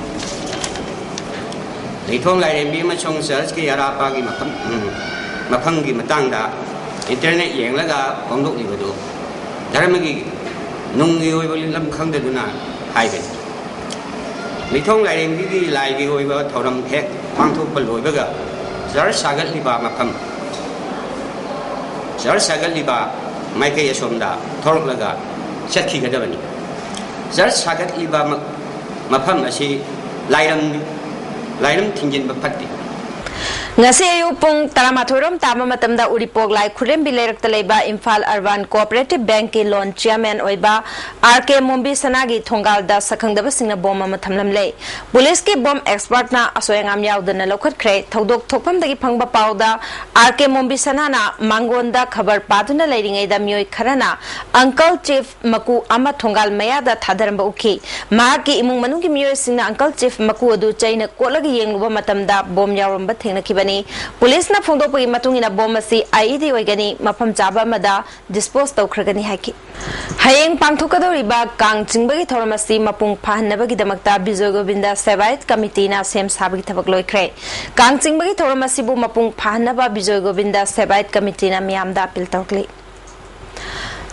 ꯂꯩꯊꯣꯡ ꯂꯥꯏꯔꯦꯝꯕꯤ ꯑꯃꯁꯨꯡ ꯆꯔꯆꯀꯤ ꯑꯔꯥꯞꯄꯒꯤ ꯃꯐꯝ, ꯎꯝ, ꯃꯐꯝꯒꯤ ꯃꯇꯥꯡꯗ ꯏꯟꯇꯔꯅꯦꯠ ꯌꯦꯡꯂꯒ ꯐꯣꯡꯗꯣꯛꯂꯤꯕꯗꯨ ꯙꯔꯃꯒꯤ ꯅꯨꯡꯒꯤ ꯑꯣꯏꯕ ꯂꯝ ꯈꯪꯗꯗꯨꯅ ꯍꯥꯏꯕꯅꯤ꯫ ꯂꯩꯊꯣꯡ ꯂꯥꯏꯔꯦꯝꯕꯤꯒꯤ ꯂꯥꯏꯒꯤ ꯑꯣꯏꯕ ꯊꯧꯔꯝ ꯍꯦꯛ ꯄꯥꯡꯊꯣꯛꯄ ꯂꯣꯏꯕꯒ ꯆꯔꯆ ꯁꯥꯒꯠꯂꯤꯕ ꯃꯐꯝ, ꯆꯔꯆ ꯁꯥꯒꯠꯂꯤꯕ ꯃꯥꯏꯀꯩ ꯑꯁꯣꯝꯗ ꯊꯣꯔꯛꯂꯒ ꯆꯠꯈꯤꯒꯗꯕꯅꯤ꯫ ꯆꯔꯆ ꯁꯥꯒꯠꯂꯤꯕ ꯃ-, ꯃꯐꯝ ꯑꯁꯤ ꯂꯥꯏꯔꯝ, ꯂꯥꯏꯔꯝ ꯊꯤꯡꯖꯤꯟꯕ ꯐꯠꯇꯦ꯫ ꯉꯁꯤ ꯑꯌꯨꯛ ꯄꯨꯡ ꯇꯔꯥꯃꯥꯊꯣꯏ ꯔꯣꯝ ꯇꯥꯕ ꯃꯇꯝꯗ ꯎꯔꯤꯄꯣꯛ ꯂꯥꯏ ꯈꯨꯔꯦꯝꯕꯤ ꯂꯩꯔꯛꯇ ꯂꯩꯕ ꯏꯝꯐꯥꯜ ꯑꯔꯕꯥꯟ ꯀꯣꯑꯣꯄꯔꯦꯇꯤꯚ ꯕꯦꯡꯛꯀꯤ ꯂꯣꯟ ꯆꯤꯌꯔꯃꯦꯟ ꯑꯣꯏꯕ ꯑꯥꯔ ꯀꯦ ꯃꯣꯝꯕꯤ ꯁꯅꯥꯒꯤ ꯊꯣꯡꯒꯥꯜꯗ ꯁꯛꯈꯪꯗꯕꯁꯤꯡꯅ ꯕꯣꯝ ꯑꯃ ꯊꯝꯂꯝꯂꯦ꯫ ꯄꯨꯂꯤꯁꯀꯤ ꯕꯣꯝ ꯑꯦꯛꯁꯄꯔꯠꯅ ꯑꯁꯣꯏ ꯑꯉꯥꯝ ꯌꯥꯎꯗꯅ ꯂꯧꯈꯠꯈ꯭ꯔꯦ꯫ ꯊꯧꯗꯣꯛ ꯊꯣꯛꯐꯝꯗꯒꯤ ꯐꯪꯕ ꯄꯥꯎꯗ ꯑꯥꯔ ꯀꯦ ꯃꯣꯝꯕꯤ ꯁꯅꯥꯅ ꯃꯥꯡꯒꯣꯟꯗ ꯈꯕꯔ ꯄꯥꯗꯨꯅ ꯂꯩꯔꯤꯉꯩꯗ ꯃꯤꯑꯣꯏ ꯈꯔꯅ ꯑꯪꯀꯜ ꯆꯤꯐ ꯃꯀꯨ ꯑꯃ ꯊꯣꯡꯒꯥꯜ ꯃꯌꯥꯗ ꯊꯥꯗꯔꯝꯕ ꯎꯈꯤ꯫ ꯃꯍꯥꯛꯀꯤ ꯏꯃꯨꯡ ꯃꯅꯨꯡꯒꯤ ꯃꯤꯑꯣꯏꯁꯤꯡꯅ ꯑꯪꯀꯜ ꯆꯤꯐ ꯃꯀꯨ ꯑꯗꯨ ꯆꯩꯅ ꯀꯣꯠꯂꯒ ꯌꯦꯡꯂꯨꯕ ꯃꯇꯝꯗ ꯕꯣꯝ ꯌꯥꯎꯔꯝꯕ ꯊꯦꯡꯅꯈꯤꯕꯅꯤ꯫ ꯄꯨꯂꯤꯁꯅ ꯐꯣꯡꯗꯣꯛꯄꯒꯤ ꯃꯇꯨꯡ ꯏꯟꯅ ꯕꯣꯝ ꯑꯁꯤ ꯑꯥꯏ ꯏ ꯗꯤ ꯑꯣꯏꯒꯅꯤ, ꯃꯐꯝ ꯆꯥꯕ ꯑꯃꯗ ꯗꯤꯁꯄꯣꯖ ꯇꯧꯈ꯭ꯔꯒꯅꯤ ꯍꯥꯏꯈꯤ꯫ ꯍꯌꯦꯡ ꯄꯥꯡꯊꯣꯛꯀꯗꯧꯔꯤꯕ ꯀꯥꯡ ꯆꯤꯡꯕꯒꯤ ꯊꯧꯔꯝ ꯑꯁꯤ ꯃꯄꯨꯡ ꯐꯥꯍꯟꯅꯕꯒꯤꯗꯃꯛꯇ ꯕꯤꯖꯣꯏ ꯒꯣꯕꯤꯟꯗ ꯁꯦꯕꯥꯌꯠ ꯀꯃꯤꯇꯤꯅ ꯁꯦꯝ ꯁꯥꯕꯒꯤ ꯊꯕꯛ ꯂꯣꯏꯈ꯭ꯔꯦ꯫ ꯀꯥꯡ ꯆꯤꯡꯕꯒꯤ ꯊꯧꯔꯝ ꯑꯁꯤꯕꯨ ꯃꯄꯨꯡ ꯐꯥꯍꯟꯅꯕ ꯕꯤꯖꯣꯏ ꯒꯣꯕꯤꯟꯗ ꯁꯦꯕꯥꯌꯠ ꯀꯃꯤꯇꯤꯅ ꯃꯤꯌꯥꯝꯗ ꯑꯄꯤꯜ ꯇꯧꯔꯛꯂꯤ꯫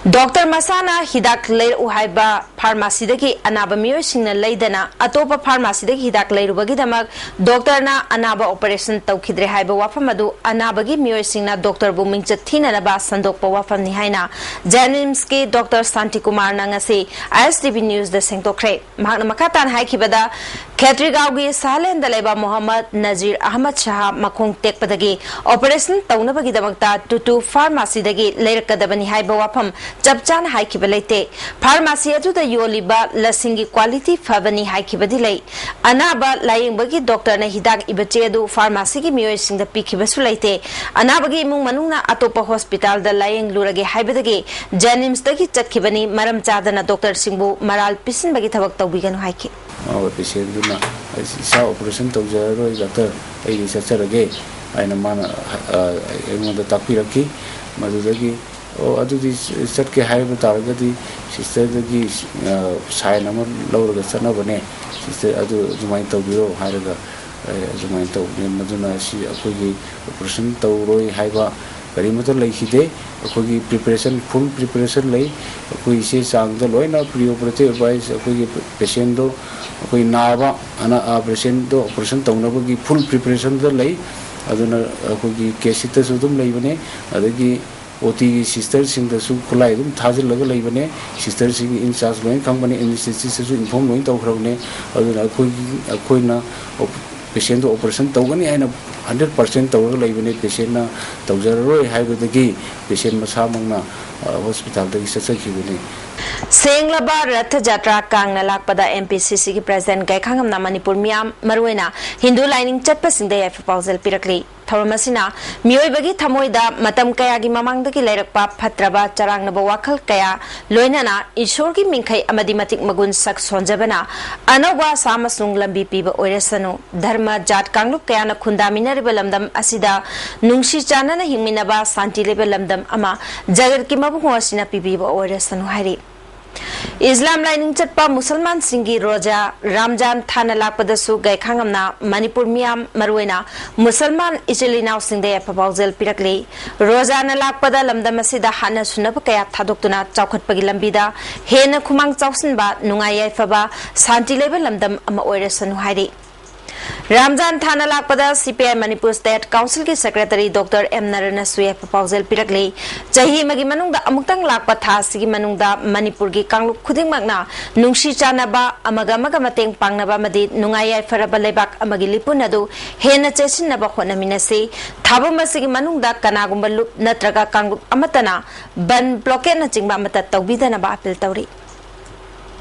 ꯗꯣꯛꯇꯔ ꯃꯁꯥꯅ ꯍꯤꯗꯥꯛ ꯂꯩꯔꯛꯎ ꯍꯥꯏꯕ ꯐꯥꯔꯃꯥꯁꯤꯗꯒꯤ ꯑꯅꯥꯕ ꯃꯤꯑꯣꯏꯁꯤꯡꯅ ꯂꯩꯗꯅ ꯑꯇꯣꯞꯄ ꯐꯥꯔꯃꯥꯁꯤꯗꯒꯤ ꯍꯤꯗꯥꯛ ꯂꯩꯔꯨꯕꯒꯤꯗꯃꯛ ꯗꯣꯛꯇꯔꯅ ꯑꯅꯥꯕ ꯑꯣꯄꯔꯦꯁꯟ ꯇꯧꯈꯤꯗ꯭ꯔꯦ ꯍꯥꯏꯕ ꯋꯥꯐꯝ ꯑꯗꯨ ꯑꯅꯥꯕꯒꯤ ꯃꯤꯑꯣꯏꯁꯤꯡꯅ ꯗꯣꯛꯇꯔꯕꯨ ꯃꯤꯡꯆꯠ ꯊꯤꯅꯅꯕ ꯁꯟꯗꯣꯛꯄ ꯋꯥꯐꯝꯅꯤ ꯍꯥꯏꯅ ꯖꯦꯅꯤꯝꯁꯀꯤ ꯗꯣꯛꯇꯔ ꯁꯥꯟꯇꯤꯀꯨꯃꯥꯔꯅ ꯉꯁꯤ ISTV Newsꯗ ꯁꯦꯡꯗꯣꯛꯈ꯭ꯔꯦ꯫ ꯃꯍꯥꯛꯅ ꯃꯈꯥ ꯇꯥꯅ ꯍꯥꯏꯈꯤꯕꯗ, ꯈꯦꯇ꯭ꯔꯤꯒꯥꯎꯒꯤ ꯁꯍꯥꯂꯦꯟꯗ ꯂꯩꯕ ꯃꯣꯍꯝꯃꯗ ꯅꯖꯤꯔ ꯑꯍꯃꯗ ꯁꯍꯥ ꯃꯈꯣꯡ ꯇꯦꯛꯄꯗꯒꯤ ꯑꯣꯄꯔꯦꯁꯟ ꯇꯧꯅꯕꯒꯤꯗꯃꯛꯇ ꯇꯨꯇꯨ ꯐꯥꯔꯃꯥꯁꯤꯗꯒꯤ ꯂꯩꯔꯛꯀꯗꯕꯅꯤ ꯍꯥꯏꯕ ꯋꯥꯐꯝ ꯆꯞ ꯆꯥꯅ ꯍꯥꯏꯈꯤꯕ ꯂꯩꯇꯦ꯫ ꯐꯥꯔꯃꯥꯁꯤ ꯑꯗꯨꯗ ꯌꯣꯜꯂꯤꯕ ꯂꯁꯤꯡꯒꯤ ꯀ꯭ꯋꯥꯂꯤꯇꯤ ꯐꯕꯅꯤ ꯍꯥꯏꯈꯤꯕꯗꯤ ꯂꯩ꯫ ꯑꯅꯥꯕ ꯂꯥꯌꯦꯡꯕꯒꯤ ꯗꯣꯛꯇꯔꯅ ꯍꯤꯗꯥꯛ ꯏꯕ ꯆꯦ ꯑꯗꯨ ꯐꯥꯔꯃꯥꯁꯤꯒꯤ ꯃꯤꯑꯣꯏꯁꯤꯡꯗ ꯄꯤꯈꯤꯕꯁꯨ ꯂꯩꯇꯦ꯫ ꯑꯅꯥꯕꯒꯤ ꯏꯃꯨꯡ ꯃꯅꯨꯡꯅ ꯑꯇꯣꯞꯄ ꯍꯣꯁꯄꯤꯇꯥꯜꯗ ꯂꯥꯌꯦꯡꯂꯨꯔꯒꯦ ꯍꯥꯏꯕꯗꯒꯤ ꯖꯦꯅꯤꯝꯁꯇꯒꯤ ꯆꯠꯈꯤꯕꯅꯤ꯫ ꯃꯔꯝ ꯆꯥꯗꯅ ꯗꯣꯛꯇꯔꯁꯤꯡꯕꯨ ꯃꯔꯥꯜ ꯄꯤꯁꯤꯟꯕꯒꯤ ꯊꯕꯛ ꯇꯧꯕꯤꯒꯅꯨ ꯍꯥꯏꯈꯤ꯫ ꯑꯣ, ꯄꯦꯁꯦꯟꯗꯨꯅ, "ꯑꯩ ꯏꯁꯥ ꯑꯣꯄꯔꯦꯁꯟ ꯇꯧꯖꯔꯔꯣꯏ ꯗꯥꯛꯇꯔ, ꯑꯩꯗꯤ ꯆꯠꯆꯔꯒꯦ" ꯍꯥꯏꯅ ꯃꯥꯅ, ꯑ, ꯑꯩꯉꯣꯟꯗ ꯇꯥꯛꯄꯤꯔꯛꯈꯤ꯫ ꯃꯗꯨꯗꯒꯤ, "ꯑꯣ, ꯑꯗꯨꯗꯤ ꯆꯠꯀꯦ ꯍꯥꯏꯕ ꯇꯥꯔꯒꯗꯤ ꯁꯤꯁꯇꯔꯗꯒꯤ, ꯑ, ꯁꯥꯏꯟ ꯑꯃ ꯂꯧꯔꯒ ꯆꯠꯅꯕꯅꯦ, ꯁꯤꯁꯇꯔ ꯑꯗꯨ ꯑꯗꯨꯃꯥꯏꯅ ꯇꯧꯕꯤꯔꯣ" ꯍꯥꯏꯔꯒ, ꯑ, ꯑꯗꯨꯃꯥꯏꯅ ꯇꯧꯕꯅꯦ꯫ ꯃꯗꯨꯅ ꯁꯤ ꯑꯩꯈꯣꯏꯒꯤ ꯑꯣꯄꯔꯦꯁꯟ ꯇꯧꯔꯣꯏ ꯍꯥꯏꯕ ꯀꯔꯤꯃꯠꯇ ꯂꯩꯈꯤꯗꯦ꯫ ꯑꯩꯈꯣꯏꯒꯤ ꯄ꯭ꯔꯤꯄꯦꯔꯦꯁꯟ, ꯐꯨꯜ ꯄ꯭ꯔꯤꯄꯦꯔꯦꯁꯟ ꯂꯩ꯫ ꯑꯩꯈꯣꯏ ꯏꯆꯦ ꯆꯥꯡꯗ ꯂꯣꯏꯅ ꯄ꯭ꯔꯤ ꯑꯣꯄꯔꯦꯇꯤꯚ ꯑꯦꯗꯚꯥꯏꯁ ꯑꯩꯈꯣꯏꯒꯤ ꯄꯦꯁꯦꯟꯗꯣ ꯑꯩꯈꯣꯏ ꯅꯥꯕ ꯑꯅ-, ꯑ, ꯄꯦꯁꯦꯟꯗꯣ ꯑꯣꯄꯔꯦꯁꯟ ꯇꯧꯅꯕꯒꯤ ꯐꯨꯜ ꯄ꯭ꯔꯤꯄꯦꯔꯦꯁꯟꯗ ꯂꯩ꯫ ꯑꯗꯨꯅ ꯑꯩꯈꯣꯏꯒꯤ ꯀꯦꯁ ꯁꯤꯠꯇꯁꯨ ꯑꯗꯨꯝ ꯂꯩꯕꯅꯦ꯫ ꯑꯗꯒꯤ ꯑꯣ ꯇꯤꯒꯤ ꯁꯤꯁꯇꯔꯁꯤꯡꯗꯁꯨ ꯈꯨꯠꯂꯥꯏ ꯑꯗꯨꯝ ꯊꯥꯖꯤꯜꯂꯒ ꯂꯩꯕꯅꯦ꯫ ꯁꯤꯁꯇꯔꯁꯤꯡꯒꯤ ꯏꯟꯆꯥꯔꯖ ꯂꯣꯏꯅ ꯈꯪꯕꯅꯦ, ꯑꯦꯅꯦꯁꯊꯦꯁꯤꯁꯇꯁꯨ ꯏꯟꯐꯣꯔꯝ ꯂꯣꯏꯅ ꯇꯧꯈ꯭ꯔꯕꯅꯦ꯫ ꯑꯗꯨꯅ ꯑꯩꯈꯣꯏꯒꯤ, ꯑꯩꯈꯣꯏꯅ ꯑꯣꯞ-, ꯄꯦꯁꯦꯟꯗꯣ ꯑꯣꯄꯔꯦꯁꯟ ꯇꯧꯒꯅꯤ ꯍꯥꯏꯅ ꯍꯟꯗ꯭ꯔꯦꯠ ꯄꯥꯔꯁꯦꯟ ꯇꯧꯔꯒ ꯂꯩꯕꯅꯦ꯫ ꯄꯦꯁꯦꯟꯅ ꯇꯧꯖꯔꯔꯣꯏ ꯍꯥꯏꯕꯗꯒꯤ ꯄꯦꯁꯦꯟ ꯃꯁꯥꯃꯛꯅ, ꯑ, ꯍꯣꯁꯄꯤꯇꯥꯜꯗꯒꯤ ꯆꯠꯆꯈꯤꯕꯅꯤ꯫ ꯁꯦꯡꯂꯕ ꯔꯊ ꯖꯥꯇ꯭ꯔꯥ ꯀꯥꯡꯅ ꯂꯥꯛꯄꯗ MPCCꯒꯤ ꯄ꯭ꯔꯦꯁꯤꯗꯦꯟꯠ ꯒꯥꯏꯈꯥꯉꯝꯅ ꯃꯅꯤꯄꯨꯔ ꯃꯤꯌꯥꯝ, ꯃꯔꯨꯑꯣꯏꯅ ꯍꯤꯟꯗꯨ ꯂꯥꯏꯅꯤꯡ ꯆꯠꯄꯁꯤꯡꯗ ꯌꯥꯏꯐ ꯄꯥꯎꯖꯦꯜ ꯄꯤꯔꯛꯂꯤ꯫ ꯊꯧꯔꯝ ꯑꯁꯤꯅ ꯃꯤꯑꯣꯏꯕꯒꯤ ꯊꯃꯣꯏꯗ ꯃꯇꯝ ꯀꯌꯥꯒꯤ ꯃꯃꯥꯡꯗꯒꯤ ꯂꯩꯔꯛꯄ ꯐꯠꯇ꯭ꯔꯕ ꯆꯔꯥꯡꯅꯕ ꯋꯥꯈꯜ ꯀꯌꯥ, ꯂꯣꯏꯅꯅ ꯏꯁꯣꯔꯒꯤ ꯃꯤꯡꯈꯩ ꯑꯃꯗꯤ ꯃꯇꯤꯛ ꯃꯒꯨꯟ ꯁꯛ ꯁꯣꯟꯖꯕꯅ ꯑꯅꯧꯕ ꯑꯁꯥ ꯑꯃꯁꯨꯡ ꯂꯝꯕꯤ ꯄꯤꯕ ꯑꯣꯏꯔꯁꯅꯨ꯫ ꯙꯔꯃ, ꯖꯥꯠ, ꯀꯥꯡꯂꯨꯞ ꯀꯌꯥꯅ ꯈꯨꯟꯗꯥꯃꯤꯟꯅꯔꯤꯕ ꯂꯝꯗꯝ ꯑꯁꯤꯗ ꯅꯨꯡꯁꯤ ꯆꯥꯟꯅꯅ ꯍꯤꯡꯃꯤꯟꯅꯕ, ꯁꯥꯟꯇꯤ ꯂꯩꯕ ꯂꯝꯗꯝ ꯑꯃ ꯖꯒꯠꯀꯤ ꯃꯕꯨꯡꯉꯣ ꯑꯁꯤꯅ ꯄꯤꯕꯤꯕ ꯑꯣꯏꯔꯁꯅꯨ ꯍꯥꯏꯔꯤ꯫ ꯏꯁꯂꯥꯝ ꯂꯥꯏꯅꯤꯡ ꯆꯠꯄ ꯃꯨꯁꯜꯃꯥꯟꯁꯤꯡꯒꯤ ꯔꯣꯖꯥ ꯔꯝꯖꯥꯟ ꯊꯥꯅ ꯂꯥꯛꯄꯗꯁꯨ ꯒꯥꯏꯈꯥꯡꯉꯝꯅ ꯃꯅꯤꯄꯨꯔ ꯃꯤꯌꯥꯝ, ꯃꯔꯨꯑꯣꯏꯅ ꯃꯨꯁꯜꯃꯥꯟ ꯏꯆꯤꯜ ꯏꯅꯥꯎꯁꯤꯡꯗ ꯌꯥꯏꯐ ꯄꯥꯎꯖꯦꯜ ꯄꯤꯔꯛꯂꯤ꯫ ꯔꯣꯖꯥꯅ ꯂꯥꯛꯄꯗ ꯂꯝꯗꯝ ꯑꯁꯤꯗ ꯍꯥꯠꯅ ꯁꯨꯅꯕ ꯀꯌꯥ ꯊꯥꯗꯣꯛꯇꯨꯅ ꯆꯥꯎꯈꯠꯄꯒꯤ ꯂꯝꯕꯤꯗ ꯍꯦꯟꯅ ꯈꯨꯃꯥꯡ ꯆꯥꯎꯁꯤꯟꯕ, ꯅꯨꯡꯉꯥꯏ ꯌꯥꯏꯐꯕ, ꯁꯥꯟꯇꯤ ꯂꯩꯕ ꯂꯝꯗꯝ ꯑꯃ ꯑꯣꯏꯔꯁꯅꯨ ꯍꯥꯏꯔꯤ꯫ ꯔꯝꯖꯥꯟ ꯊꯥꯅ ꯂꯥꯛꯄꯗ ꯁꯤ ꯄꯤ ꯑꯥꯏ ꯃꯅꯤꯄꯨꯔ ꯁ꯭ꯇꯦꯠ ꯀꯥꯎꯟꯁꯤꯜꯒꯤ ꯁꯦꯀ꯭ꯔꯦꯇꯔꯤ ꯗꯣꯛꯇꯔ ꯑꯦꯝ ꯅꯔꯅꯁꯨ ꯌꯥꯏꯐ ꯄꯥꯎꯖꯦꯜ ꯄꯤꯔꯛꯂꯤ꯫ ꯆꯍꯤ ꯑꯃꯒꯤ ꯃꯅꯨꯡꯗ ꯑꯃꯨꯛꯇꯪ ꯂꯥꯛꯄ ꯊꯥ ꯑꯁꯤꯒꯤ ꯃꯅꯨꯡꯗ ꯃꯅꯤꯄꯨꯔꯒꯤ ꯀꯥꯡꯂꯨꯞ ꯈꯨꯗꯤꯡꯃꯛꯅ ꯅꯨꯡꯁꯤ ꯆꯥꯟꯅꯕ, ꯑꯃꯒ ꯑꯃꯒ ꯃꯇꯦꯡ ꯄꯥꯡꯅꯕ ꯑꯃꯗꯤ ꯅꯨꯡꯉꯥꯏ ꯌꯥꯏꯐꯔꯕ ꯂꯩꯕꯥꯛ ꯑꯃꯒꯤ ꯂꯤꯄꯨꯟ ꯑꯗꯨ ꯍꯦꯟꯅ ꯆꯦꯠꯁꯤꯟꯅꯕ ꯍꯣꯠꯅꯃꯤꯟꯅꯁꯤ꯫ ꯊꯥꯕꯝ ꯑꯁꯤꯒꯤ ꯃꯅꯨꯡꯗ ꯀꯅꯥꯒꯨꯝꯕ ꯂꯨꯞ ꯅꯠꯇ꯭ꯔꯒ ꯀꯥꯡꯂꯨꯞ ꯑꯃꯠꯇꯅ ꯕꯟ, ꯕ꯭ꯂꯣꯀꯦꯠꯅꯆꯤꯡꯕ ꯑꯃꯠꯇ ꯇꯧꯕꯤꯗꯅꯕ ꯑꯄꯤꯜ ꯇꯧꯔꯤ꯫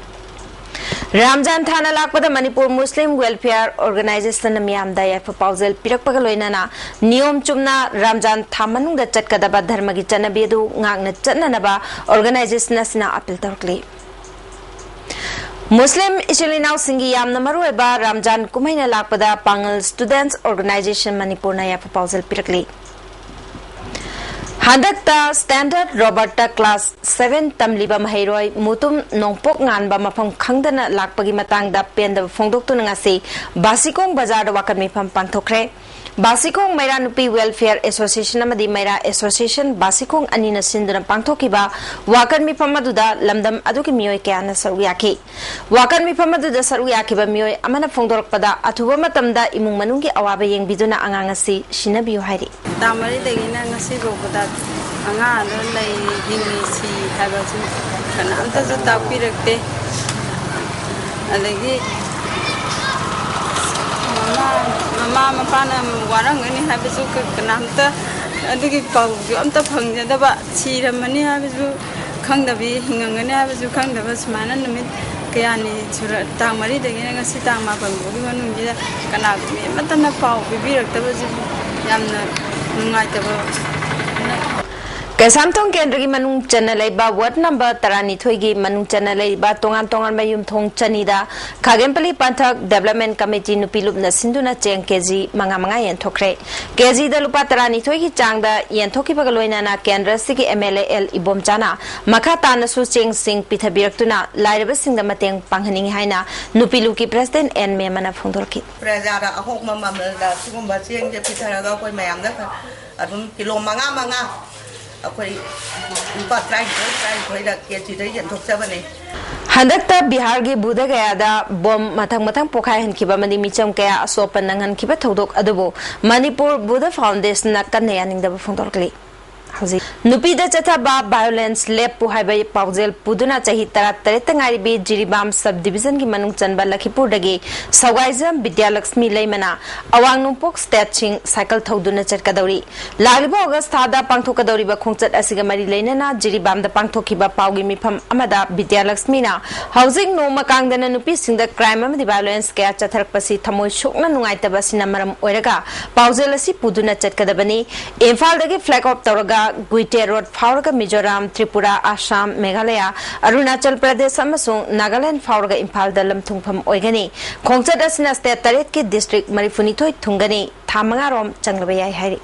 ꯔꯝꯖꯥꯟ ꯊꯥꯅ ꯂꯥꯛꯄꯗ ꯃꯅꯤꯄꯨꯔ ꯃꯨꯁꯂꯤꯝ ꯋꯦꯜꯐꯤꯌꯔ ꯑꯣꯔꯒꯅꯥꯏꯖꯦꯁꯟꯅ ꯃꯤꯌꯥꯝꯗ ꯌꯥꯏꯐ ꯄꯥꯎꯖꯦꯜ ꯄꯤꯔꯛꯄꯒ ꯂꯣꯏꯅꯅ ꯅꯤꯌꯣꯝ ꯆꯨꯝꯅ ꯔꯝꯖꯥꯟ ꯊꯥ ꯃꯅꯨꯡꯗ ꯆꯠꯀꯗꯕ ꯙꯔꯃꯒꯤ ꯆꯠꯅꯕꯤ ꯑꯗꯨ ꯉꯥꯛꯅ ꯆꯠꯅꯅꯕ ꯑꯣꯔꯒꯅꯥꯏꯖꯦꯁꯟ ꯑꯁꯤꯅ ꯑꯄꯤꯜ ꯇꯧꯔꯛꯂꯤ꯫ ꯃꯨꯁꯂꯤꯝ ꯏꯆꯤꯜ ꯏꯅꯥꯎꯁꯤꯡꯒꯤ ꯌꯥꯝꯅ ꯃꯔꯨꯑꯣꯏꯕ ꯔꯝꯖꯥꯟ ꯀꯨꯝꯍꯩꯅ ꯂꯥꯛꯄꯗ ꯄꯥꯉꯜ ꯁ꯭ꯇꯨꯗꯦꯟꯠꯁ ꯑꯣꯔꯒꯅꯥꯏꯖꯦꯁꯟ ꯃꯅꯤꯄꯨꯔꯅ ꯌꯥꯏꯐ ꯄꯥꯎꯖꯦꯜ ꯄꯤꯔꯛꯂꯤ꯫ ꯍꯟꯗꯛꯇ ꯁ꯭ꯇꯦꯟꯗꯔꯗ ꯔꯣꯕꯔꯠꯇ ꯀ꯭ꯂꯥꯁ ꯁꯚꯦꯟ ꯇꯝꯂꯤꯕ ꯃꯍꯩꯔꯣꯏ ꯃꯨꯇꯨꯝ ꯅꯣꯡꯄꯣꯛ ꯉꯥꯟꯕ ꯃꯐꯝ ꯈꯪꯗꯅ ꯂꯥꯛꯄꯒꯤ ꯃꯇꯥꯡꯗ ꯄꯦꯟꯗꯕ ꯐꯣꯡꯗꯣꯛꯇꯨꯅ ꯉꯁꯤ ꯕꯥꯁꯤꯈꯣꯡ ꯕꯖꯥꯔꯗ ꯋꯥꯀꯠ ꯃꯤꯐꯝ ꯄꯥꯡꯊꯣꯛꯈ꯭ꯔꯦ꯫ ꯕꯥꯁꯤꯈꯣꯡ ꯃꯩꯔꯥ ꯅꯨꯄꯤ ꯋꯦꯜꯐꯤꯌꯔ ꯑꯦꯁꯣꯁꯤꯌꯦꯁꯟ ꯑꯃꯗꯤ ꯃꯩꯔꯥ ꯑꯦꯁꯣꯁꯤꯌꯦꯁꯟ ꯕꯥꯁꯤꯈꯣꯡ ꯑꯅꯤꯅ ꯁꯤꯟꯗꯨꯅ ꯄꯥꯡꯊꯣꯛꯈꯤꯕ ꯋꯥꯀꯠ ꯃꯤꯐꯝ ꯑꯗꯨꯗ ꯂꯝꯗꯝ ꯑꯗꯨꯒꯤ ꯃꯤꯑꯣꯏ ꯀꯌꯥꯅ ꯁꯔꯨꯛ ꯌꯥꯈꯤ꯫ ꯋꯥꯀꯠ ꯃꯤꯐꯝ ꯑꯗꯨꯗ ꯁꯔꯨꯛ ꯌꯥꯈꯤꯕ ꯃꯤꯑꯣꯏ ꯑꯃꯅ ꯐꯣꯡꯗꯣꯔꯛꯄꯗ, ꯑꯊꯨꯕ ꯃꯇꯝꯗ ꯏꯃꯨꯡ ꯃꯅꯨꯡꯒꯤ ꯑꯋꯥꯕ ꯌꯦꯡꯕꯤꯗꯨꯅ ꯑꯉꯥꯡ ꯑꯁꯤ ꯁꯤꯟꯅꯕꯤꯌꯨ ꯍꯥꯏꯔꯤ꯫ ꯇꯥꯡ ꯃꯔꯤꯗꯒꯤꯅ ꯉꯁꯤ ꯐꯥꯎꯕꯗ ꯑꯉꯥꯡ ꯑꯗꯨ ꯂꯩ, ꯍꯤꯡꯉꯤ, ꯁꯤ ꯍꯥꯏꯕꯁꯨ ꯀꯅꯥꯝꯇꯁꯨ ꯇꯥꯛꯄꯤꯔꯛꯇꯦ꯫ ꯑꯗꯒꯤ ꯃꯃꯥ, ꯃꯃꯥ ꯃꯄꯥꯅ ꯋꯥꯔꯝꯒꯅꯤ ꯍꯥꯏꯕꯁꯨ ꯀ-, ꯀꯅꯥꯝꯇ ꯑꯗꯨꯒꯤ ꯄꯥꯎꯁꯨ ꯑꯝꯇ ꯐꯪꯖꯗꯕ, ꯁꯤꯔꯝꯃꯅꯤ ꯍꯥꯏꯕꯁꯨ ꯈꯪꯗꯕꯤ, ꯍꯤꯡꯉꯝꯒꯅꯤ ꯍꯥꯏꯕꯁꯨ ꯈꯪꯗꯕ, ꯁꯨꯃꯥꯏꯅ ꯅꯨꯃꯤꯠ ꯀꯌꯥꯅꯤ ꯁꯨꯔ-, ꯇꯥꯡ ꯃꯔꯤꯗꯒꯤꯅ ꯉꯁꯤ ꯇꯥꯡ ꯃꯥꯄꯟ ꯐꯥꯎꯒꯤ ꯃꯅꯨꯡꯁꯤꯗ ꯀꯅꯥꯒꯨꯝꯕ ꯑꯃꯠꯇꯅ ꯄꯥꯎ ꯄꯤꯕꯤꯔꯛꯇꯕꯁꯤꯕꯨ ꯌꯥꯝꯅ ꯅꯨꯡꯉꯥꯏꯇꯕ꯫ ꯀꯩꯁꯥꯝꯊꯣꯡ ꯀꯦꯟꯗ꯭ꯔꯒꯤ ꯃꯅꯨꯡ ꯆꯟꯅ ꯂꯩꯕ ꯋꯥꯔꯗ ꯅꯝꯕꯔ ꯇꯔꯥꯅꯤꯊꯣꯏꯒꯤ ꯃꯅꯨꯡ ꯆꯟꯅ ꯂꯩꯕ ꯇꯣꯉꯥꯟ ꯇꯣꯉꯥꯟꯕ ꯌꯨꯝꯊꯣꯡ ꯆꯅꯤꯗ ꯈꯥꯒꯦꯝꯄꯂꯤ ꯄꯟꯊꯛ ꯗꯦꯕꯂꯞꯃꯦꯟ ꯀꯃꯤꯇꯤ ꯅꯨꯄꯤ ꯂꯨꯞꯅ ꯁꯤꯟꯗꯨꯅ ꯆꯦꯡ ꯀꯦꯖꯤ ꯃꯉꯥ ꯃꯉꯥ ꯌꯦꯟꯊꯣꯛꯈ꯭ꯔꯦ꯫ ꯀꯦꯖꯤꯗ ꯂꯨꯄꯥ ꯇꯔꯥꯅꯤꯊꯣꯏꯒꯤ ꯆꯥꯡꯗ ꯌꯦꯟꯊꯣꯛꯈꯤꯕꯒ ꯂꯣꯏꯅꯅ ꯀꯦꯟꯗ꯭ꯔ ꯑꯁꯤꯒꯤ ꯑꯦꯝ ꯑꯦꯜ ꯑꯦ ꯑꯦꯜ ꯏꯕꯣꯝꯆꯥꯅ ꯃꯈꯥ ꯇꯥꯅꯁꯨ ꯆꯦꯡꯁꯤꯡ ꯄꯤꯊꯕꯤꯔꯛꯇꯨꯅ ꯂꯥꯏꯔꯕꯁꯤꯡꯗ ꯃꯇꯦꯡ ꯄꯥꯡꯍꯟꯅꯤꯡꯏ ꯍꯥꯏꯅ ꯅꯨꯄꯤ ꯂꯨꯞꯀꯤ ꯄ꯭ꯔꯦꯁꯤꯗꯦꯟ ꯑꯦꯟ ꯃꯦꯃꯅ ꯐꯣꯡꯗꯣꯔꯛꯈꯤ꯫ ꯄ꯭ꯔꯖꯥꯗ ꯑꯍꯣꯡꯕ ꯃꯃꯜꯗ ꯁꯤꯒꯨꯝꯕ ꯆꯦꯡꯁꯦ ꯄꯤꯊꯔꯒ ꯑꯩꯈꯣꯏ ꯃꯌꯥꯝꯗ ꯈꯔ ꯑꯗꯨꯝ ꯀꯤꯂꯣ ꯃꯉꯥ ꯃꯉꯥ ꯑꯩꯈꯣꯏ ꯂꯨꯄꯥ ꯇꯔꯥꯅꯤꯊꯣꯏ ꯇꯔꯥꯅꯤꯊꯣꯏꯗ ꯀꯦꯖꯤꯗ ꯌꯦꯟꯊꯣꯛꯆꯕꯅꯤ꯫ ꯍꯟꯗꯛꯇ ꯕꯤꯍꯥꯔꯒꯤ ꯕꯨꯙꯒꯌꯥꯗ ꯕꯣꯝ ꯃꯊꯪ ꯃꯊꯪ ꯄꯣꯈꯥꯏꯍꯟꯈꯤꯕ ꯑꯃꯗꯤ ꯃꯤꯆꯝ ꯀꯌꯥ ꯑꯁꯣꯛꯄ ꯅꯪꯍꯟꯈꯤꯕ ꯊꯧꯗꯣꯛ ꯑꯗꯨꯕꯨ ꯃꯅꯤꯄꯨꯔ ꯕꯨꯙ ꯐꯥꯎꯟꯗꯦꯁꯟꯅ ꯀꯟꯅ ꯌꯥꯅꯤꯡꯗꯕ ꯐꯣꯡꯗꯣꯔꯛꯂꯤ꯫ ꯍꯧꯖꯤꯛ ꯅꯨꯄꯤꯗ ꯆꯠꯊꯕ ꯚꯥꯏꯑꯣꯂꯦꯟꯁ ꯂꯦꯞꯄꯨ ꯍꯥꯏꯕ ꯄꯥꯎꯖꯦꯜ ꯄꯨꯗꯨꯅ ꯆꯍꯤ ꯇꯔꯥꯇꯔꯦꯠꯇ ꯉꯥꯏꯔꯤꯕꯤ ꯖꯤꯔꯤꯕꯥꯝ ꯁꯕ ꯗꯤꯕꯤꯖꯟꯒꯤ ꯃꯅꯨꯡ ꯆꯟꯕ ꯂꯈꯤꯄꯨꯔꯗꯒꯤ ꯁꯧꯒꯥꯏꯖꯝ ꯕꯤꯗ꯭ꯌꯥꯂꯛꯁꯃꯤ ꯂꯩꯃꯅ ꯑꯋꯥꯡ ꯅꯣꯡꯄꯣꯛ ꯁ꯭ꯇꯦꯠꯁꯤꯡ ꯁꯥꯏꯀꯜ ꯊꯧꯗꯨꯅ ꯆꯠꯀꯗꯧꯔꯤ꯫ ꯂꯥꯛꯂꯤꯕ ꯑꯣꯒꯁ ꯊꯥꯗ ꯄꯥꯡꯊꯣꯛꯀꯗꯧꯔꯤꯕ ꯈꯣꯡꯆꯠ ꯑꯁꯤꯒ ꯃꯔꯤ ꯂꯩꯅꯅ ꯖꯤꯔꯤꯕꯥꯝꯗ ꯄꯥꯡꯊꯣꯛꯈꯤꯕ ꯄꯥꯎꯒꯤ ꯃꯤꯐꯝ ꯑꯃꯗ ꯕꯤꯗ꯭ꯌꯥꯂꯛꯁꯃꯤꯅ ꯍꯧꯖꯤꯛ ꯅꯣꯡꯃ ꯀꯥꯡꯗꯅ ꯅꯨꯄꯤꯁꯤꯡꯗ ꯀ꯭ꯔꯥꯏꯝ ꯑꯃꯗꯤ ꯚꯥꯏꯑꯣꯂꯦꯟꯁ ꯀꯌꯥ ꯆꯠꯊꯔꯛꯄꯁꯤ ꯊꯃꯣꯏ ꯁꯣꯛꯅ ꯅꯨꯡꯉꯥꯏꯇꯕ ꯑꯁꯤꯅ ꯃꯔꯝ ꯑꯣꯏꯔꯒ ꯄꯥꯎꯖꯦꯜ ꯑꯁꯤ ꯄꯨꯗꯨꯅ ꯆꯠꯀꯗꯕꯅꯤ꯫ ꯏꯝꯐꯥꯜꯗꯒꯤ ꯐ꯭ꯂꯦꯒ ꯑꯣꯐ ꯇꯧꯔꯒ ꯒꯨꯏꯇꯦ ꯔꯣꯗ ꯐꯥꯎꯔꯒ ꯃꯤꯖꯣꯔꯥꯝ, ꯇ꯭ꯔꯤꯄꯨꯔꯥ, ꯑꯁꯥꯝ, ꯃꯦꯘꯥꯂꯌꯥ, ꯑꯔꯨꯅꯥꯆꯜ ꯄ꯭ꯔꯗꯦꯁ ꯑꯃꯁꯨꯡ ꯅꯥꯒꯥꯂꯦꯟꯗ ꯐꯥꯎꯔꯒ ꯏꯝꯐꯥꯜꯗ ꯂꯝ ꯊꯨꯡꯐꯝ ꯑꯣꯏꯒꯅꯤ꯫ ꯈꯣꯡꯆꯠ ꯑꯁꯤꯅ ꯁ꯭ꯇꯦꯠ ꯇꯔꯦꯠꯀꯤ ꯗꯤꯁꯇ꯭ꯔꯤꯛ ꯃꯔꯤꯐꯨꯅꯤꯊꯣꯏ ꯊꯨꯡꯒꯅꯤ꯫ ꯊꯥ ꯃꯉꯥꯔꯣꯝ ꯆꯪꯂꯕ ꯌꯥꯏ ꯍꯥꯏꯔꯤ꯫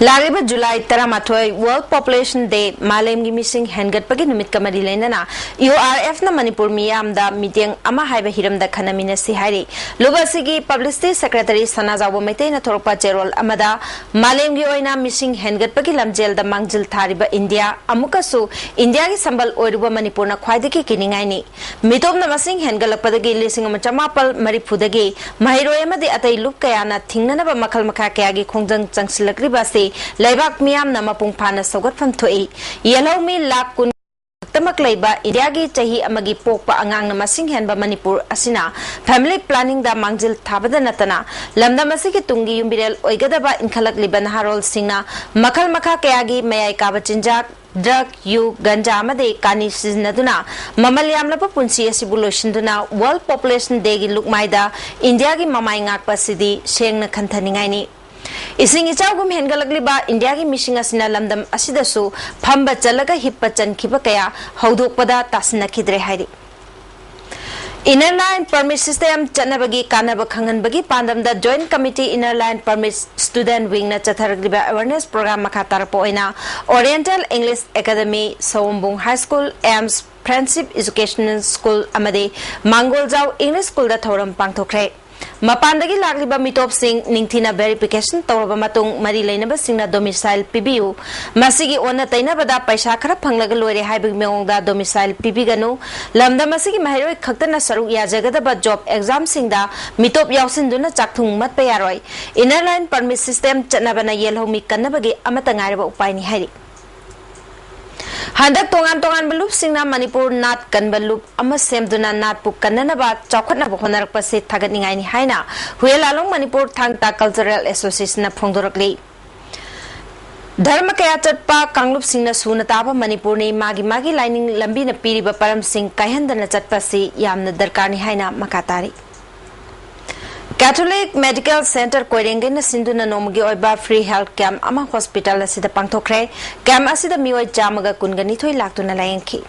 ꯂꯥꯛꯂꯤꯕ ꯖꯨꯂꯥꯏ ꯇꯔꯥꯃꯥꯊꯣꯏ World Population Day, ꯃꯥꯂꯦꯝꯒꯤ ꯃꯤꯁꯤꯡ ꯍꯦꯟꯒꯠꯄꯒꯤ ꯅꯨꯃꯤꯠꯀ ꯃꯔꯤ ꯂꯩꯅꯅ ꯌꯨ ꯑꯥꯔ ꯑꯦꯐꯅ ꯃꯅꯤꯄꯨꯔ ꯃꯤꯌꯥꯝꯗ ꯃꯤꯠꯌꯦꯡ ꯑꯃ ꯍꯥꯏꯕ ꯍꯤꯔꯝꯗ ꯈꯟꯅꯃꯤꯟꯅꯁꯤ ꯍꯥꯏꯔꯤ꯫ ꯂꯨꯞ ꯑꯁꯤꯒꯤ ꯄꯕ꯭ꯂꯤꯁꯤꯇꯤ ꯁꯦꯀ꯭ꯔꯦꯇꯔꯤ ꯁꯅꯥꯖꯥꯎꯕ ꯃꯩꯇꯩꯅ ꯊꯣꯔꯛꯄ ꯆꯦꯔꯣꯜ ꯑꯃꯗ ꯃꯥꯂꯦꯝꯒꯤ ꯑꯣꯏꯅ ꯃꯤꯁꯤꯡ ꯍꯦꯟꯒꯠꯄꯒꯤ ꯂꯝꯖꯦꯜꯗ ꯃꯥꯡꯖꯤꯜ ꯊꯥꯔꯤꯕ ꯏꯟꯗꯤꯌꯥ ꯑꯃꯨꯛꯀꯁꯨ ꯏꯟꯗꯤꯌꯥꯒꯤ ꯁꯝꯕꯜ ꯑꯣꯏꯔꯨꯕ ꯃꯅꯤꯄꯨꯔꯅ ꯈ꯭ꯋꯥꯏꯗꯒꯤ ꯀꯤꯅꯤꯡꯉꯥꯏꯅꯤ꯫ ꯃꯤꯇꯣꯞꯅ ꯃꯁꯤꯡ ꯍꯦꯟꯒꯠꯂꯛꯄꯗꯒꯤ ꯂꯤꯁꯤꯡ ꯑꯃ ꯆꯃꯥꯄꯜ ꯃꯔꯤꯐꯨꯗꯒꯤ ꯃꯍꯩꯔꯣꯏ ꯑꯃꯗꯤ ꯑꯇꯩ ꯂꯨꯞ ꯀꯌꯥꯅ ꯊꯤꯡꯅꯅꯕ ꯃꯈꯜ ꯃꯈꯥ ꯀꯌꯥꯒꯤ ꯈꯣꯡꯖꯪ ꯆꯪꯁꯤꯜꯂꯛꯂꯤꯕ ꯑꯁꯤ ꯂꯩꯕꯥꯛ ꯃꯤꯌꯥꯝꯅ ꯃꯄꯨꯡ ꯐꯥꯅ ꯁꯧꯒꯠꯐꯝ ꯊꯣꯛꯏ꯫ ꯌꯦꯜꯍꯧꯃꯤ ꯂꯥꯈ ꯀꯨꯟ ꯈꯛꯇꯃꯛ ꯂꯩꯕ ꯏꯟꯗꯤꯌꯥꯒꯤ ꯆꯍꯤ ꯑꯃꯒꯤ ꯄꯣꯛꯄ ꯑꯉꯥꯡꯅ ꯃꯁꯤꯡ ꯍꯦꯟꯕ ꯃꯅꯤꯄꯨꯔ ꯑꯁꯤꯅ ꯐꯦꯃꯤꯂꯤ ꯄ꯭ꯂꯥꯅꯤꯡꯗ ꯃꯥꯡꯖꯤꯜ ꯊꯥꯕꯗ ꯅꯠꯇꯅ ꯂꯝꯗꯝ ꯑꯁꯤꯒꯤ ꯇꯨꯡꯒꯤ ꯌꯨꯝꯕꯤꯔꯦꯜ ꯑꯣꯏꯒꯗꯕ ꯏꯟꯈꯠꯂꯛꯂꯤꯕ ꯅꯍꯥꯔꯣꯜꯁꯤꯡꯅ ꯃꯈꯜ ꯃꯈꯥ ꯀꯌꯥꯒꯤ ꯃꯌꯥꯏ ꯀꯥꯕ ꯆꯤꯟꯖꯥꯛ, ꯗ꯭ꯔꯒ, ꯌꯨ, ꯒꯟꯖꯥ ꯑꯃꯗꯤ ꯀꯥꯅꯤ ꯁꯤꯖꯤꯟꯅꯗꯨꯅ ꯃꯃꯜ ꯌꯥꯝꯂꯕ ꯄꯨꯟꯁꯤ ꯑꯁꯤꯕꯨ ꯂꯣꯏꯁꯤꯟꯗꯨꯅ World Population Dayꯒꯤ ꯂꯨꯛꯃꯥꯏꯗ ꯏꯟꯗꯤꯌꯥꯒꯤ ꯃꯃꯥꯏ ꯉꯥꯛꯄ ꯑꯁꯤꯗꯤ ꯁꯦꯡꯅ ꯈꯟꯊꯅꯤꯡꯉꯥꯏꯅꯤ꯫ ꯏꯁꯤꯡ ꯏꯆꯥꯎꯒꯨꯝ ꯍꯦꯟꯒꯠꯂꯛꯂꯤꯕ ꯏꯟꯗꯤꯌꯥꯒꯤ ꯃꯤꯁꯤꯡ ꯑꯁꯤꯅ ꯂꯝꯗꯝ ꯑꯁꯤꯗꯁꯨ ꯐꯝꯕ ꯆꯠꯂꯒ ꯍꯤꯞꯄ ꯆꯟꯈꯤꯕ ꯀꯌꯥ ꯍꯧꯗꯣꯛꯄꯗ ꯇꯥꯁꯤꯟꯅꯈꯤꯗ꯭ꯔꯦ ꯍꯥꯏꯔꯤ꯫ Inner Line Permit System ꯆꯠꯅꯕꯒꯤ ꯀꯥꯟꯅꯕ ꯈꯪꯍꯟꯕꯒꯤ ꯄꯥꯟꯗꯝꯗ Joint Committee Inner Line Permit Student Wingꯅ ꯆꯠꯊꯔꯛꯂꯤꯕ awareness program ꯃꯈꯥ ꯇꯥꯔꯛꯄ ꯑꯣꯏꯅ Oriental English Academy, ꯁꯑꯣꯝꯕꯨꯡ High School, AIMS Friendship Educational School ꯑꯃꯗꯤ ꯃꯥꯡꯒꯣꯜꯖꯥꯎ English Schoolꯗ ꯊꯧꯔꯝ ꯄꯥꯡꯊꯣꯛꯈ꯭ꯔꯦ꯫ ꯃꯄꯥꯟꯗꯒꯤ ꯂꯥꯛꯂꯤꯕ ꯃꯤꯇꯣꯞꯁꯤꯡ ꯅꯤꯡꯊꯤꯅ verification ꯇꯧꯔꯕ ꯃꯇꯨꯡ ꯃꯔꯤ ꯂꯩꯅꯕꯁꯤꯡꯅ domicile ꯄꯤꯕꯤꯌꯨ꯫ ꯃꯁꯤꯒꯤ ꯑꯣꯟꯅ ꯇꯩꯅꯕꯗ ꯄꯩꯁꯥ ꯈꯔ ꯐꯪꯂꯒ ꯂꯣꯏꯔꯦ ꯍꯥꯏꯕꯒꯤ ꯃꯑꯣꯡꯗ domicile ꯄꯤꯕꯤꯒꯅꯨ꯫ ꯂꯝꯗꯝ ꯑꯁꯤꯒꯤ ꯃꯍꯩꯔꯣꯏ ꯈꯛꯇꯅ ꯁꯔꯨꯛ ꯌꯥꯖꯒꯗꯕ job examꯁꯤꯡꯗ ꯃꯤꯇꯣꯞ ꯌꯥꯎꯁꯤꯟꯗꯨꯅ ꯆꯥꯛꯊꯨꯡ ꯃꯠꯄ ꯌꯥꯔꯣꯏ꯫ Inner Line Permit System ꯆꯠꯅꯕꯅ ꯌꯦꯜꯍꯧꯃꯤ ꯀꯟꯅꯕꯒꯤ ꯑꯃꯠꯇ ꯉꯥꯏꯔꯕ ꯎꯄꯥꯏꯅꯤ ꯍꯥꯏꯔꯤ꯫ ꯍꯟꯗꯛ ꯇꯣꯉꯥꯟ ꯇꯣꯉꯥꯟꯕ ꯂꯨꯞꯁꯤꯡꯅ ꯃꯅꯤꯄꯨꯔ ꯅꯥꯠ ꯀꯟꯕ ꯂꯨꯞ ꯑꯃ ꯁꯦꯝꯗꯨꯅ ꯅꯥꯠꯄꯨ ꯀꯟꯅꯅꯕ ꯆꯥꯎꯈꯠꯅꯕ ꯍꯣꯠꯅꯔꯛꯄꯁꯤ ꯊꯥꯒꯠꯅꯤꯡꯉꯥꯏꯅꯤ ꯍꯥꯏꯅ ꯍꯨꯌꯦꯟ ꯂꯥꯂꯣꯡ ꯃꯅꯤꯄꯨꯔ ꯊꯥꯡ ꯇꯥ Cultural Associationꯅ ꯐꯣꯡꯗꯣꯔꯛꯂꯤ꯫ ꯙꯔꯃ ꯀꯌꯥ ꯆꯠꯄ ꯀꯥꯡꯂꯨꯞꯁꯤꯡꯅ ꯁꯨꯅ ꯇꯥꯕ ꯃꯅꯤꯄꯨꯔꯅꯤ꯫ ꯃꯥꯒꯤ ꯃꯥꯒꯤ ꯂꯥꯏꯅꯤꯡ ꯂꯝꯕꯤꯅ ꯄꯤꯔꯤꯕ ꯄꯔꯝꯁꯤꯡ ꯀꯥꯏꯍꯟꯗꯅ ꯆꯠꯄꯁꯤ ꯌꯥꯝꯅ ꯗꯔꯀꯥꯔꯅꯤ ꯍꯥꯏꯅ ꯃꯈꯥ ꯇꯥꯔꯤ꯫ Catholic Medical Centre ꯀꯣꯏꯔꯦꯡꯒꯩꯅ ꯁꯤꯟꯗꯨꯅ ꯅꯣꯡꯃꯒꯤ ꯑꯣꯏꯕ free health camp ꯑꯃ hospital ꯑꯁꯤꯗ ꯄꯥꯡꯊꯣꯛꯈ꯭ꯔꯦ꯫ Camp ꯑꯁꯤꯗ ꯃꯤꯑꯣꯏ ꯆꯥꯝꯃꯒ ꯀꯨꯟꯒ ꯅꯤꯊꯣꯏ ꯂꯥꯛꯇꯨꯅ ꯂꯥꯌꯦꯡꯈꯤ꯫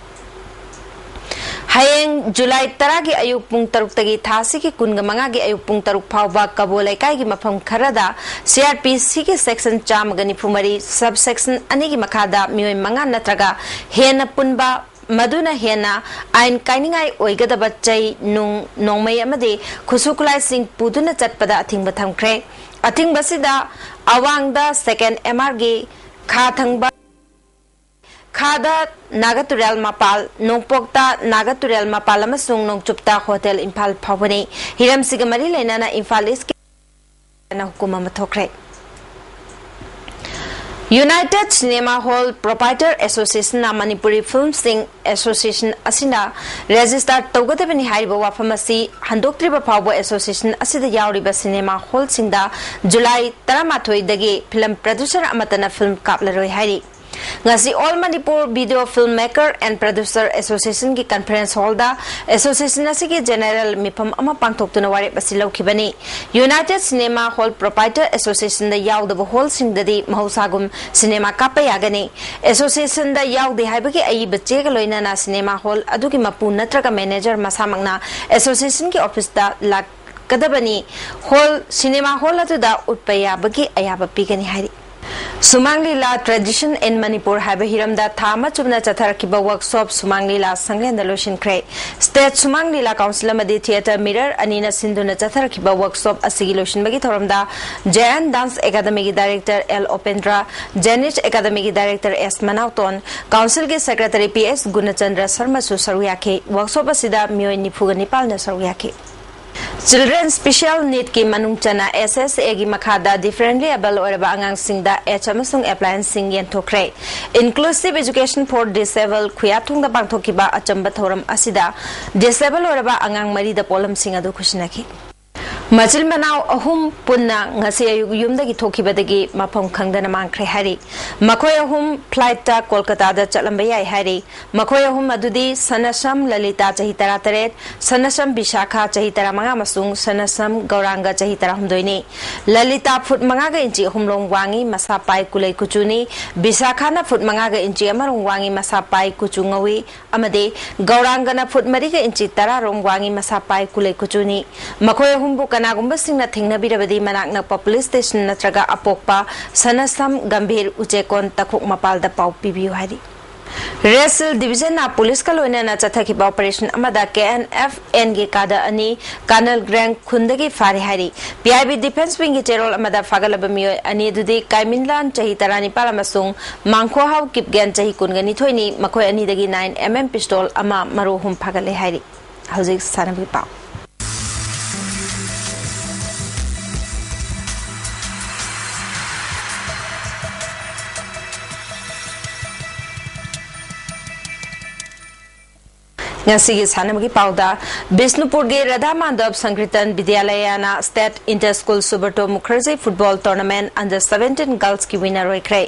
ꯍꯌꯦꯡ July ꯇꯔꯥꯒꯤ ꯑꯌꯨꯛ ꯄꯨꯡ ꯇꯔꯨꯛꯇꯒꯤ ꯊꯥ ꯑꯁꯤꯒꯤ ꯀꯨꯟꯒ ꯃꯉꯥꯒꯤ ꯑꯌꯨꯛ ꯄꯨꯡ ꯇꯔꯨꯛ ꯐꯥꯎꯕ ꯀꯕꯣ ꯂꯩꯀꯥꯏꯒꯤ ꯃꯐꯝ ꯈꯔꯗ CrPCꯒꯤ section ꯆꯥꯝꯃꯒ ꯅꯤꯐꯨ ꯃꯔꯤ, sub section ꯑꯅꯤꯒꯤ ꯃꯈꯥꯗ ꯃꯤꯑꯣꯏ ꯃꯉꯥ ꯅꯠꯇ꯭ꯔꯒ ꯍꯦꯟꯅ ꯄꯨꯟꯕ, ꯃꯗꯨꯅ ꯍꯦꯟꯅ ꯑꯥꯏꯟ ꯀꯥꯏꯅꯤꯡꯉꯥꯏ ꯑꯣꯏꯒꯗꯕ ꯆꯩ, ꯅꯨꯡ, ꯅꯣꯡꯃꯩ ꯑꯃꯗꯤ ꯈꯨꯠꯁꯨ ꯈꯨꯠꯂꯥꯏꯁꯤꯡ ꯄꯨꯗꯨꯅ ꯆꯠꯄꯗ ꯑꯊꯤꯡꯕ ꯊꯝꯈ꯭ꯔꯦ꯫ ꯑꯊꯤꯡꯕꯁꯤꯗ ꯑꯋꯥꯡꯗ second MRꯒꯤ ꯈꯥ ꯊꯪꯕ, ꯈꯥꯗ ꯅꯥꯒꯥ ꯇꯨꯔꯦꯜ ꯃꯄꯥꯜ, ꯅꯣꯡꯄꯣꯛꯇ ꯅꯥꯒꯥ ꯇꯨꯔꯦꯜ ꯃꯄꯥꯜ ꯑꯃꯁꯨꯡ ꯅꯣꯡꯆꯨꯞꯇ ꯍꯣꯇꯦꯜ ꯏꯝꯐꯥꯜ ꯐꯥꯎꯕꯅꯤ꯫ ꯍꯤꯔꯝꯁꯤꯒ ꯃꯔꯤ ꯂꯩꯅꯅ ꯏꯝꯐꯥꯜ ꯏꯁꯀꯤ ꯍꯨꯀꯨꯝ ꯑꯃ ꯊꯣꯛꯈ꯭ꯔꯦ꯫ United Cinema Hall Proprietor Associationꯅ Manipuri ꯐꯤꯜꯝꯁꯤꯡ association ꯑꯁꯤꯅ register ꯇꯧꯒꯗꯕꯅꯤ ꯍꯥꯏꯔꯤꯕ ꯋꯥꯐꯝ ꯑꯁꯤ ꯍꯟꯗꯣꯛꯇ꯭ꯔꯤꯕ ꯐꯥꯎꯕ association ꯑꯁꯤꯗ ꯌꯥꯎꯔꯤꯕ cinema hallꯁꯤꯡꯗ July ꯇꯔꯥꯃꯥꯊꯣꯏꯗꯒꯤ film producer ꯑꯃꯠꯇꯅ film ꯀꯥꯞꯂꯔꯣꯏ ꯍꯥꯏꯔꯤ꯫ ꯉꯁꯤ All Manipur Video Filmmaker and Producer Association ꯒꯤ conference hall ꯗ association ꯑꯁꯤꯒꯤ general ꯃꯤꯐꯝ ꯑꯃ ꯄꯥꯡꯊꯣꯛꯇꯨꯅ ꯋꯥꯔꯦꯞ ꯑꯁꯤ ꯂꯧꯈꯤꯕꯅꯤ꯫ United Cinema Hall Proprietor Association ꯗ ꯌꯥꯎꯗꯕ hall ꯁꯤꯡꯗꯗꯤ ꯃꯍꯧꯁꯥꯒꯨꯝ cinema ꯀꯥꯞꯄ ꯌꯥꯒꯅꯤ꯫ Association ꯗ ꯌꯥꯎꯗꯦ ꯍꯥꯏꯕꯒꯤ ꯑꯏꯕ ꯆꯦꯒ ꯂꯣꯏꯅꯅ cinema hall ꯑꯗꯨꯒꯤ ꯃꯄꯨ ꯅꯠꯇ꯭ꯔꯒ manager ꯃꯁꯥꯃꯛꯅ association ꯒꯤ office ꯇ ꯂꯥꯛ ꯀꯗꯕꯅꯤ꯫ Hall, cinema hall ꯑꯗꯨꯗ ꯎꯠꯄ ꯌꯥꯕꯒꯤ ꯑꯌꯥꯕ ꯄꯤꯒꯅꯤ ꯍꯥꯏꯔꯤ꯫ ꯁꯨꯃꯥꯡ ꯂꯤꯂꯥ Tradition in Manipur ꯍꯥꯏꯕ ꯍꯤꯔꯝꯗ ꯊꯥ ꯑꯃ ꯆꯨꯞꯅ ꯆꯠꯊꯔꯛꯈꯤꯕ workshop ꯁꯨꯃꯥꯡ ꯂꯤꯂꯥ ꯁꯪꯂꯦꯟꯗ ꯂꯣꯏꯁꯤꯟꯈ꯭ꯔꯦ꯫ State ꯁꯨꯃꯥꯡ ꯂꯤꯂꯥ council ꯑꯃꯗꯤ theatre Mirror ꯑꯅꯤꯅ ꯁꯤꯟꯗꯨꯅ ꯆꯠꯊꯔꯛꯈꯤꯕ workshop ꯑꯁꯤꯒꯤ ꯂꯣꯏꯁꯤꯟꯕꯒꯤ ꯊꯧꯔꯝꯗ Jayan Dance Academy ꯒꯤ director L Opendra, Janish Academy ꯒꯤ director S ꯃꯅꯥꯎꯇꯣꯟ, council ꯒꯤ secretary P S ꯒꯨꯅꯆꯟꯗ꯭ꯔ ꯁꯔꯃꯁꯨ ꯁꯔꯨꯛ ꯌꯥꯈꯤ꯫ Workshop ꯑꯁꯤꯗ ꯃꯤꯑꯣꯏ ꯅꯤꯐꯨꯒ ꯅꯤꯄꯥꯜꯅ ꯁꯔꯨꯛ ꯌꯥꯈꯤ꯫ Children Special Need ꯀꯤ ꯃꯅꯨꯡ ꯆꯟꯅ S S A ꯒꯤ ꯃꯈꯥꯗ differently able ꯑꯣꯏꯔꯕ ꯑꯉꯥꯡꯁꯤꯡꯗ H ꯑꯃꯁꯨꯡ appliance ꯁꯤꯡ ꯌꯦꯟꯊꯣꯛꯈ꯭ꯔꯦ꯫ Inclusive Education for Disable ꯈꯨꯌꯥꯊꯣꯡꯗ ꯄꯥꯡꯊꯣꯛꯈꯤꯕ ꯑꯆꯝꯕ ꯊꯧꯔꯝ ꯑꯁꯤꯗ disable ꯑꯣꯏꯔꯕ ꯑꯉꯥꯡ ꯃꯔꯤꯗ ꯄꯣꯠꯂꯝꯁꯤꯡ ꯑꯗꯨ ꯈꯨꯠꯁꯤꯟꯅꯈꯤ꯫ ꯃꯆꯤꯟ ꯃꯅꯥꯎ ꯑꯍꯨꯝ ꯄꯨꯟꯅ ꯉꯁꯤ ꯑꯌꯨꯛ ꯌꯨꯝꯗꯒꯤ ꯊꯣꯛꯈꯤꯕꯗꯒꯤ ꯃꯐꯝ ꯈꯪꯗꯅ ꯃꯥꯡꯈ꯭ꯔꯦ ꯍꯥꯏꯔꯤ꯫ ꯃꯈꯣꯏ ꯑꯍꯨꯝ flight ꯇ ꯀꯣꯜꯀꯇꯥꯗ ꯆꯠꯂꯝꯕ ꯌꯥꯏ ꯍꯥꯏꯔꯤ꯫ ꯃꯈꯣꯏ ꯑꯍꯨꯝ ꯑꯗꯨꯗꯤ ꯁꯅꯁꯝ ꯂꯂꯤꯇꯥ ꯆꯍꯤ ꯇꯔꯥꯇꯔꯦꯠ, ꯁꯅꯁꯝ ꯕꯤꯁꯥꯈꯥ ꯆꯍꯤ ꯇꯔꯥꯃꯉꯥ ꯑꯃꯁꯨꯡ ꯁꯅꯁꯝ ꯒꯧꯔꯥꯡꯒ ꯆꯍꯤ ꯇꯔꯥꯍꯨꯝꯗꯣꯏꯅꯤ꯫ ꯂꯂꯤꯇꯥ ꯐꯨꯠ ꯃꯉꯥꯒ ꯏꯟꯆꯤ ꯑꯍꯨꯝ ꯂꯣꯝ ꯋꯥꯡꯉꯤ, ꯃꯁꯥ ꯄꯥꯏ ꯀꯨꯂꯩ ꯀꯨꯆꯨꯅꯤ꯫ ꯕꯤꯁꯥꯈꯥꯅ ꯐꯨꯠ ꯃꯉꯥꯒ ꯏꯟꯆꯤ ꯑꯃ ꯔꯣꯝ ꯋꯥꯡꯉꯤ, ꯃꯁꯥ ꯄꯥꯏ ꯀꯨꯆꯨ ꯉꯧꯏ꯫ ꯑꯃꯗꯤ ꯒꯧꯔꯥꯡꯒꯅ ꯐꯨꯠ ꯃꯔꯤꯒ ꯏꯟꯆꯤ ꯇꯔꯥ ꯔꯣꯝ ꯋꯥꯡꯉꯤ, ꯃꯁꯥ ꯄꯥꯏ ꯀꯨꯂꯩ ꯀꯨꯆꯨꯅꯤ꯫ ꯃꯈꯣꯏ ꯑꯍꯨꯝꯕꯨ ꯀꯅꯥꯒꯨꯝꯕꯁꯤꯡꯅ ꯊꯦꯡꯅꯕꯤꯔꯕꯗꯤ ꯃꯅꯥꯛ ꯅꯛꯄ police station ꯅꯠꯇ꯭ꯔꯒ ꯑꯄꯣꯛꯄ ꯁꯅꯁꯝ ꯒꯝꯚꯤꯔ ꯎꯆꯦꯀꯣꯟ ꯇꯈꯣꯛ ꯃꯄꯥꯜꯗ ꯄꯥꯎ ꯄꯤꯕꯤꯌꯨ ꯍꯥꯏꯔꯤ꯫ Red Shield Division ꯅ ꯄꯨꯂꯤꯁꯀ ꯂꯣꯏꯅꯅ ꯆꯠꯊꯈꯤꯕ operation ꯑꯃꯗ K N F N ꯒꯤ cadre ꯑꯅꯤ ꯀꯥꯅꯜ ꯒ꯭ꯔꯦꯡ ꯈꯨꯟꯗꯒꯤ ꯐꯥꯔꯦ ꯍꯥꯏꯔꯤ꯫ P I B Defence Wing ꯒꯤ ꯆꯦꯔꯣꯜ ꯑꯃꯗ ꯐꯥꯒꯠꯂꯕ ꯃꯤꯑꯣꯏ ꯑꯅꯤ ꯑꯗꯨꯗꯤ ꯀꯥꯏꯃꯤꯟꯂꯥꯟ ꯆꯍꯤ ꯇꯔꯥꯅꯤꯄꯥꯜ ꯑꯃꯁꯨꯡ ꯃꯥꯡꯈꯣꯍꯥꯎ ꯀꯤꯞꯒꯦꯟ ꯆꯍꯤ ꯀꯨꯟꯒ ꯅꯤꯊꯣꯏꯅꯤ꯫ ꯃꯈꯣꯏ ꯑꯅꯤꯗꯒꯤ nine M M pistol ꯑꯃ, ꯃꯔꯨ ꯑꯍꯨꯝ ꯐꯥꯒꯠꯂꯦ ꯍꯥꯏꯔꯤ꯫ ꯍꯧꯖꯤꯛ ꯁꯥꯟꯅꯕꯒꯤ ꯄꯥꯎ꯫ ꯉꯁꯤꯒꯤ ꯁꯥꯟꯅꯕꯒꯤ ꯄꯥꯎꯗ, ꯕꯤꯁꯅꯨꯄꯨꯔꯒꯤ Radha Madhab ꯁꯪꯀꯤꯔꯇꯟ ꯕꯤꯗ꯭ꯌꯥꯂꯌꯥꯅ State Inter School Subroto Mukherjee Football Tournament Under Seventeen Girls ꯀꯤ winner ꯑꯣꯏꯈ꯭ꯔꯦ꯫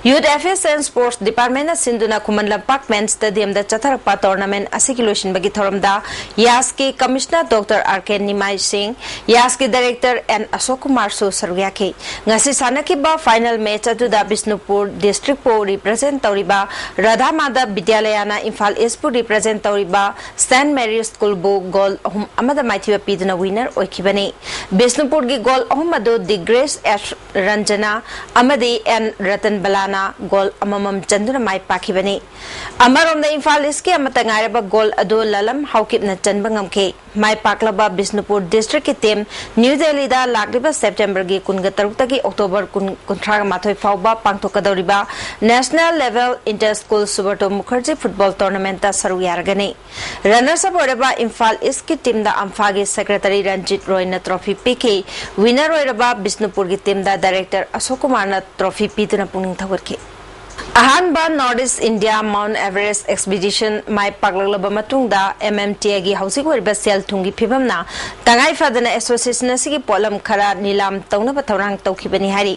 Youth Affairs and Sports Department ꯅ ꯁꯤꯟꯗꯨꯅ ꯈꯨꯃꯟ ꯂꯝꯄꯥꯛ Men's Stadium ꯗ ꯆꯠꯊꯔꯛꯄ tournament ꯑꯁꯤꯒꯤ ꯂꯣꯏꯁꯤꯟꯕꯒꯤ ꯊꯧꯔꯝꯗ ꯌꯥꯁꯀꯤ Commissioner Doctor R K ꯅꯤꯃꯥꯏ ꯁꯤꯡ, ꯌꯥꯁꯀꯤ Director N ꯑꯁꯣꯛ ꯀꯨꯃꯥꯔꯁꯨ ꯁꯔꯨꯛ ꯌꯥꯈꯤ꯫ ꯉꯁꯤ ꯁꯥꯟꯅꯈꯤꯕ final match ꯑꯗꯨꯗ ꯕꯤꯁꯅꯨꯄꯨꯔ district ꯄꯨ represent ꯇꯧꯔꯤꯕ ꯔꯥꯙꯥ ꯃꯥꯙꯕ ꯕꯤꯗ꯭ꯌꯥꯂꯌꯥꯅ ꯏꯝꯐꯥꯜ East ꯄꯨ represent ꯇꯧꯔꯤꯕ Saint Mary School ꯕꯨ goal ꯑꯍꯨꯝ ꯑꯃꯗ ꯃꯥꯏꯊꯤꯕ ꯄꯤꯗꯨꯅ winner ꯑꯣꯏꯈꯤꯕꯅꯤ꯫ ꯕꯤꯁꯅꯨꯄꯨꯔꯒꯤ goal ꯑꯍꯨꯝ ꯑꯗꯨ ꯗꯤ ꯒ꯭ꯔꯦꯁ ꯑꯦꯁ ꯔꯟꯖꯅꯥ ꯑꯃꯗꯤ ꯑꯦꯟ ꯔꯇꯟꯕꯂꯥꯅ goal ꯑꯃꯃꯝ ꯆꯟꯗꯨꯅ ꯃꯥꯏ ꯄꯥꯛꯈꯤꯕꯅꯤ꯫ ꯑꯃꯔꯣꯝꯗ ꯏꯝꯐꯥꯜ East ꯀꯤ ꯑꯃꯠꯇ ꯉꯥꯏꯔꯕ goal ꯑꯗꯨ ꯂꯂꯝ ꯍꯥꯎꯀꯤꯞꯅ ꯆꯟꯕ ꯉꯝꯈꯤ꯫ ꯃꯥꯏ ꯄꯥꯛꯂꯕ ꯕꯤꯁꯅꯨꯄꯨꯔ district ꯀꯤ team ꯅ꯭ꯌꯨ ꯗꯦꯜꯂꯤꯗ ꯂꯥꯛꯂꯤꯕ September ꯒꯤ ꯀꯨꯟꯒ ꯇꯔꯨꯛꯇꯒꯤ October ꯀꯨꯟ, ꯀꯨꯟꯊ꯭ꯔꯥꯒ ꯃꯥꯊꯣꯏ ꯐꯥꯎꯕ ꯄꯥꯡꯊꯣꯛꯀꯗꯧꯔꯤꯕ National Level Inter School Subroto Mukherjee Football Tournament ꯇ ꯁꯔꯨꯛ ꯌꯥꯔꯒꯅꯤ꯫ Runners up ꯑꯣꯏꯔꯕ ꯏꯝꯐꯥꯜ East ꯀꯤ team ꯗ ꯑꯝꯐꯥꯒꯤ Secretary ꯔꯟꯖꯤꯠ ꯔꯣꯏꯅ trophy ꯄꯤꯈꯤ꯫ Winner ꯑꯣꯏꯔꯕ ꯕꯤꯁꯅꯨꯄꯨꯔꯒꯤ team ꯗ Director ꯑꯁꯣꯛ ꯀꯨꯃꯥꯔꯅ trophy ꯄꯤꯗꯨꯅ ꯄꯨꯛꯅꯤꯡ ꯊꯧꯒꯠꯈꯤ꯫ ꯑꯍꯥꯟꯕ North East India Mount Everest Expedition ꯃꯥꯏ ꯄꯥꯛꯂꯛꯂꯕ ꯃꯇꯨꯡꯗ, M M T A ꯒꯤ ꯍꯧꯖꯤꯛ ꯑꯣꯏꯔꯤꯕ ꯁꯦꯜ ꯊꯨꯝꯒꯤ ꯐꯤꯕꯝꯅ ꯇꯉꯥꯏ ꯐꯗꯅ association ꯑꯁꯤꯒꯤ ꯄꯣꯠꯂꯝ ꯈꯔ ꯅꯤꯂꯥꯝ ꯇꯧꯅꯕ ꯊꯧꯔꯥꯡ ꯇꯧꯈꯤꯕꯅꯤ ꯍꯥꯏꯔꯤ꯫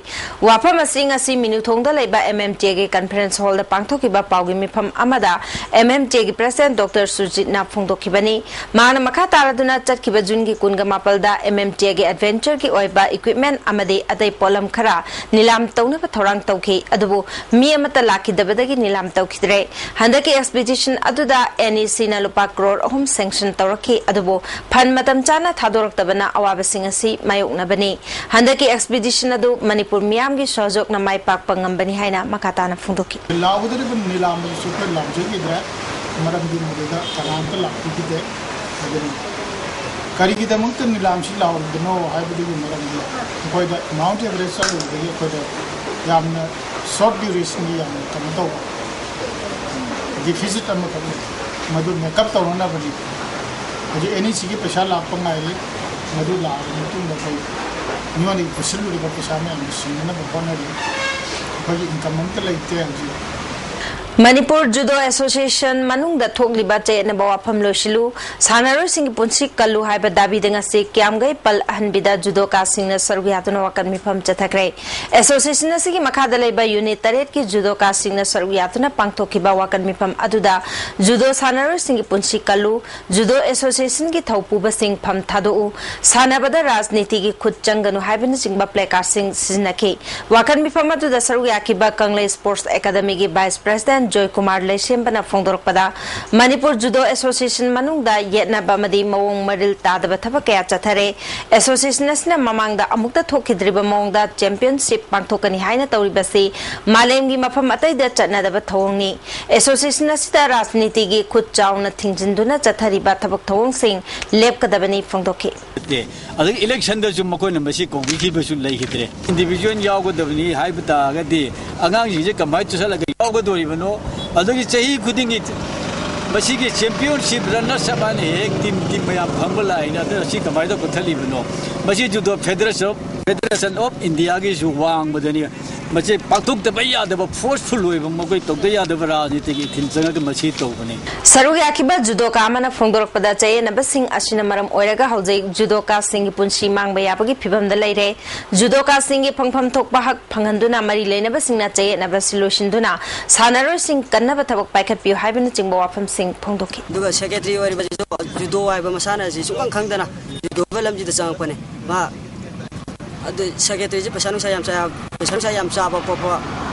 ꯋꯥꯐꯝ ꯑꯁꯤ ꯉꯁꯤ ꯃꯤꯅꯨꯊꯣꯡꯗ ꯂꯩꯕ M M T A ꯒꯤ conference hall ꯗ ꯄꯥꯡꯊꯣꯛꯈꯤꯕ ꯄꯥꯎꯒꯤ ꯃꯤꯐꯝ ꯑꯃꯗ M M T A ꯒꯤ President Doctor ꯁꯨꯔꯖꯤꯠꯅ ꯐꯣꯡꯗꯣꯛꯈꯤꯕꯅꯤ꯫ ꯃꯍꯥꯛꯅ ꯃꯈꯥ ꯇꯥꯔꯗꯨꯅ ꯆꯠꯈꯤꯕ June ꯒꯤ ꯀꯨꯟꯒ ꯃꯥꯄꯜꯗ M M T A ꯒꯤ adventure ꯒꯤ ꯑꯣꯏꯕ equipment ꯑꯃꯗꯤ ꯑꯇꯩ ꯄꯣꯠꯂꯝ ꯈꯔ ꯅꯤꯂꯥꯝ ꯇꯧꯅꯕ ꯊꯧꯔꯥꯡ ꯇꯧꯈꯤ꯫ ꯑꯗꯨꯕꯨ ꯃꯤ ꯑꯃꯠꯇ ꯂꯥꯛꯈꯤꯗꯕꯗꯒꯤ ꯅꯤꯂꯥꯝ ꯇꯧꯈꯤꯗ꯭ꯔꯦ꯫ ꯍꯟꯗꯛꯀꯤ expedition ꯑꯗꯨꯗ N E C ꯅ ꯂꯨꯄꯥ ꯀ꯭ꯔꯣꯔ ꯑꯍꯨꯝ sanction ꯇꯧꯔꯛꯈꯤ, ꯑꯗꯨꯕꯨ fund ꯃꯇꯝ ꯆꯥꯅ ꯊꯥꯗꯣꯔꯛꯇꯕꯅ ꯑꯋꯥꯕꯁꯤꯡ ꯑꯁꯤ ꯃꯥꯌꯣꯛꯅꯕꯅꯤ꯫ ꯍꯟꯗꯛꯀꯤ expedition ꯑꯗꯨ ꯃꯅꯤꯄꯨꯔ ꯃꯤꯌꯥꯝꯒꯤ ꯁꯍꯌꯣꯒꯅ ꯃꯥꯏ ꯄꯥꯛꯄ ꯉꯝꯕꯅꯤ ꯍꯥꯏꯅ ꯃꯈꯥ ꯇꯥꯅ ꯐꯣꯡꯗꯣꯛꯈꯤ꯫ ꯂꯥꯎꯒꯗꯧꯔꯤꯕ ꯅꯤꯂꯥꯝ ꯑꯗꯨꯁꯨ ꯑꯩꯈꯣꯏ ꯂꯥꯎꯖꯈꯤꯗ꯭ꯔꯦ, ꯃꯔꯝꯗꯤ ꯃꯗꯨꯗ ꯀꯅꯥꯝꯇ ꯂꯥꯛꯄꯤꯈꯤꯗꯦ꯫ ꯑꯗꯨꯅ ꯀꯔꯤꯒꯤꯗꯃꯛꯇ ꯅꯤꯂꯥꯝꯁꯤ ꯂꯥꯎꯔꯤꯕꯅꯣ ꯍꯥꯏꯕꯗꯨꯒꯤ ꯃꯔꯝꯗꯤ ꯑꯩꯈꯣꯏꯗ Mount Everest ꯆꯠꯂꯨꯕꯗꯒꯤ ꯑꯩꯈꯣꯏꯗ ꯌꯥꯝꯅ short duration ꯒꯤ ꯌꯥꯝꯅ ꯀꯩꯅꯣ ꯇꯧꯕ deficit ꯑꯃꯈꯛ ꯂꯩ꯫ ꯃꯗꯨ make up ꯇꯧꯅꯅꯕꯅꯤ꯫ ꯍꯧꯖꯤꯛ N E C ꯒꯤ ꯄꯩꯁꯥ ꯂꯥꯛꯄ ꯉꯥꯏꯔꯤ꯫ ꯃꯗꯨ ꯂꯥꯛꯑꯕ ꯃꯇꯨꯡꯗ ꯑꯩꯈꯣꯏ ꯃꯤꯉꯣꯟꯗꯒꯤ ꯄꯨꯁꯤꯜꯂꯨꯔꯤꯕ ꯄꯩꯁꯥ ꯃꯌꯥꯝꯗꯨ ꯁꯤꯡꯅꯅꯕ ꯍꯣꯠꯅꯔꯤ꯫ ꯑꯩꯈꯣꯏꯒꯤ income ꯑꯝꯇ ꯂꯩꯇꯦ ꯍꯧꯖꯤꯛ꯫ ꯃꯅꯤꯄꯨꯔ ꯖꯨꯗꯣ ꯑꯦꯁꯣꯁꯤꯌꯦꯁꯟ ꯃꯅꯨꯡꯗ ꯊꯣꯛꯂꯤꯕ ꯆꯌꯦꯠꯅꯕ ꯋꯥꯐꯝ ꯂꯣꯏꯁꯤꯜꯂꯨ, ꯁꯥꯟꯅꯔꯣꯏꯁꯤꯡꯒꯤ ꯄꯨꯟꯁꯤ ꯀꯜꯂꯨ ꯍꯥꯏꯕ ꯗꯥꯕꯤꯗ ꯉꯁꯤ ꯀꯤꯌꯥꯝꯒꯩ ꯄꯜ ꯑꯍꯟꯕꯤꯗ ꯖꯨꯗꯣꯀꯥꯁꯤꯡꯅ ꯁꯔꯨꯛ ꯌꯥꯗꯨꯅ ꯋꯥꯀꯠ ꯃꯤꯐꯝ ꯆꯠꯊꯈ꯭ꯔꯦ꯫ ꯑꯦꯁꯣꯁꯤꯌꯦꯁꯟ ꯑꯁꯤꯒꯤ ꯃꯈꯥꯗ ꯂꯩꯕ ꯌꯨꯅꯤꯠ ꯇꯔꯦꯠꯀꯤ ꯖꯨꯗꯣꯀꯥꯁꯤꯡꯅ ꯁꯔꯨꯛ ꯌꯥꯗꯨꯅ ꯄꯥꯡꯊꯣꯛꯈꯤꯕ ꯋꯥꯀꯠ ꯃꯤꯐꯝ ꯑꯗꯨꯗ ꯖꯨꯗꯣ ꯁꯥꯟꯅꯔꯣꯏꯁꯤꯡꯒꯤ ꯄꯨꯟꯁꯤ ꯀꯜꯂꯨ, ꯖꯨꯗꯣ ꯑꯦꯁꯣꯁꯤꯌꯦꯁꯟꯒꯤ ꯊꯧꯄꯨꯕꯁꯤꯡ ꯐꯝ ꯊꯥꯗꯣꯛꯎ, ꯁꯥꯟꯅꯕꯗ ꯔꯥꯖꯅꯤꯇꯤꯒꯤ ꯈꯨꯠ ꯆꯪꯒꯅꯨ ꯍꯥꯏꯕꯅꯆꯤꯡꯕ ꯄ꯭ꯂꯦꯀꯥꯔꯗꯁꯤꯡ ꯁꯤꯖꯤꯟꯅꯈꯤ꯫ ꯋꯥꯀꯠ ꯃꯤꯐꯝ ꯑꯗꯨꯗ ꯁꯔꯨꯛ ꯌꯥꯈꯤꯕ ꯀꯪꯂꯩ ꯁ꯭ꯄꯣꯔꯠꯁ ꯑꯦꯀꯥꯗꯃꯤꯒꯤ ꯚꯥꯏꯁ ꯄ꯭ꯔꯦꯁꯤꯗꯦꯟꯠ ꯖꯣꯏꯀꯨꯃꯥꯔ ꯂꯩꯁꯦꯝꯕꯅ ꯐꯣꯡꯗꯣꯔꯛꯄꯗ, ꯃꯅꯤꯄꯨꯔ ꯖꯨꯗꯣ ꯑꯦꯁꯣꯁꯤꯌꯦꯁꯟ ꯃꯅꯨꯡꯗ ꯌꯦꯠꯅꯕ ꯑꯃꯗꯤ ꯃꯑꯣꯡ ꯃꯔꯤꯜ ꯇꯥꯗꯕ ꯊꯕꯛ ꯀꯌꯥ ꯆꯠꯊꯔꯦ꯫ ꯑꯦꯁꯣꯁꯤꯌꯦꯁꯟ ꯑꯁꯤꯅ ꯃꯃꯥꯡꯗ ꯑꯃꯨꯛꯇ ꯊꯣꯛꯈꯤꯗ꯭ꯔꯤꯕ ꯃꯑꯣꯡꯗ ꯆꯦꯝꯄꯤꯌꯟꯁꯤꯞ ꯄꯥꯡꯊꯣꯛꯀꯅꯤ ꯍꯥꯏꯅ ꯇꯧꯔꯤꯕꯁꯤ ꯃꯥꯂꯦꯝꯒꯤ ꯃꯐꯝ ꯑꯇꯩꯗ ꯆꯠꯅꯗꯕ ꯊꯧꯑꯣꯡꯅꯤ꯫ ꯑꯦꯁꯣꯁꯤꯌꯦꯁꯟ ꯑꯁꯤꯗ ꯔꯥꯖꯅꯤꯇꯤꯒꯤ ꯈꯨꯠ ꯆꯥꯎꯅ ꯊꯤꯡꯖꯤꯟꯗꯨꯅ ꯆꯠꯊꯔꯤꯕ ꯊꯕꯛ ꯊꯧꯑꯣꯡꯁꯤꯡ ꯂꯦꯞꯀꯗꯕꯅꯤ ꯐꯣꯡꯗꯣꯛꯈꯤ꯫ ꯅꯠꯇꯦ꯫ ꯑꯗꯒꯤ ꯏꯂꯦꯛꯁꯟꯗꯁꯨ ꯃꯈꯣꯏꯅ ꯃꯁꯤ ꯀꯧꯕꯤꯈꯤꯕꯁꯨ ꯂꯩꯈꯤꯗ꯭ꯔꯦ꯫ ꯏꯟꯗꯤꯚꯤꯖꯨꯋꯦꯜ ꯌꯥꯎꯒꯗꯕꯅꯤ ꯍꯥꯏꯕ ꯇꯥꯔꯒꯗꯤ ꯑꯉꯥꯡꯁꯤꯡꯁꯦ ꯀꯃꯥꯏꯅ ꯆꯠꯁꯜꯂꯒ ꯌꯥꯎꯒꯗꯣꯔꯤꯕꯅꯣ? ꯑꯗꯒꯤ ꯆꯍꯤ ꯈꯨꯗꯤꯡꯒꯤ ꯃꯁꯤꯒꯤ ꯆꯦꯝꯄꯤꯌꯟꯁꯤꯞ ꯔꯟꯅꯔꯁ ꯑꯞ ꯍꯥꯏꯅ ꯍꯦꯛ ꯇꯤꯝ ꯇꯤꯝ ꯃꯌꯥꯝ ꯐꯪꯕ ꯂꯥꯛꯏꯅ, ꯑꯗꯨ ꯑꯁꯤ ꯀꯃꯥꯏꯅ ꯀꯛꯊꯠꯂꯤꯕꯅꯣ? ꯃꯁꯤ judo federation of, federation of ꯏꯟꯗꯤꯌꯥꯒꯤꯁꯨ ꯋꯥꯡꯃꯗꯅꯤ꯫ ꯃꯁꯤ ꯄꯥꯡꯊꯣꯛꯇꯕ ꯌꯥꯗꯕ, ꯐꯣꯔꯁꯐꯨꯜ ꯑꯣꯏꯕ, ꯃꯈꯣꯏ ꯇꯧꯗ ꯌꯥꯗꯕ ꯔꯥꯖꯅꯤꯇꯤꯒꯤ ꯏꯊꯤꯜ ꯆꯪꯉꯒ ꯃꯁꯤ ꯇꯧꯕꯅꯤ꯫ ꯁꯔꯨꯛ ꯌꯥꯈꯤꯕ ꯖꯨꯗꯣꯀꯥ ꯑꯃꯅ ꯐꯣꯡꯗꯣꯔꯛꯄꯗ, ꯆꯌꯦꯠꯅꯕꯁꯤꯡ ꯑꯁꯤꯅ ꯃꯔꯝ ꯑꯣꯏꯔꯒ ꯍꯧꯖꯤꯛ ꯖꯨꯗꯣꯀꯥꯁꯤꯡꯒꯤ ꯄꯨꯟꯁꯤ ꯃꯥꯡꯕ ꯌꯥꯕꯒꯤ ꯐꯤꯚꯝꯗ ꯂꯩꯔꯦ꯫ ꯖꯨꯗꯣꯀꯥꯁꯤꯡꯒꯤ ꯐꯪꯐꯝ ꯊꯣꯛꯄ ꯍꯛ ꯐꯪꯍꯟꯗꯨꯅ ꯃꯔꯤ ꯂꯩꯅꯕꯁꯤꯡꯅ ꯆꯌꯦꯠꯅꯕꯁꯤ ꯂꯣꯏꯁꯤꯟꯗꯨꯅ ꯁꯥꯟꯅꯔꯣꯏꯁꯤꯡ ꯀꯟꯅꯕ ꯊꯕꯛ ꯄꯥꯏꯈꯠꯄꯤꯌꯨ ꯍꯥꯏꯕꯅꯆꯤꯡꯕ ꯋꯥꯐꯝꯁꯤꯡ ꯐꯣꯡꯗꯣꯛꯈꯤ꯫ ꯑꯗꯨꯒ ꯁꯦꯀ꯭ꯔꯦꯇꯔꯤ ꯑꯣꯏꯔꯤꯕꯁꯤꯁꯨ ꯖꯨꯗꯣ ꯍꯥꯏꯕ ꯃꯁꯥꯟꯅ ꯑꯁꯤ ꯁꯨꯡꯈꯪ ꯈꯪꯗꯅ ꯖꯨꯗꯣ ꯍꯥꯏꯕ ꯂꯝꯁꯤꯗ ꯆꯪꯉꯛꯄꯅꯦ꯫ ꯃꯥ ꯑꯗꯨ ꯁꯦꯀ꯭ꯔꯦꯇꯔꯤꯁꯦ ꯄꯩꯁꯥ ꯅꯨꯡꯁꯥ ꯌꯥꯝ ꯆꯥ-, ꯄꯩꯁꯥ ꯅꯨꯡꯁꯥ ꯌꯥꯝ ꯆꯥꯕ ꯈꯣꯠꯄ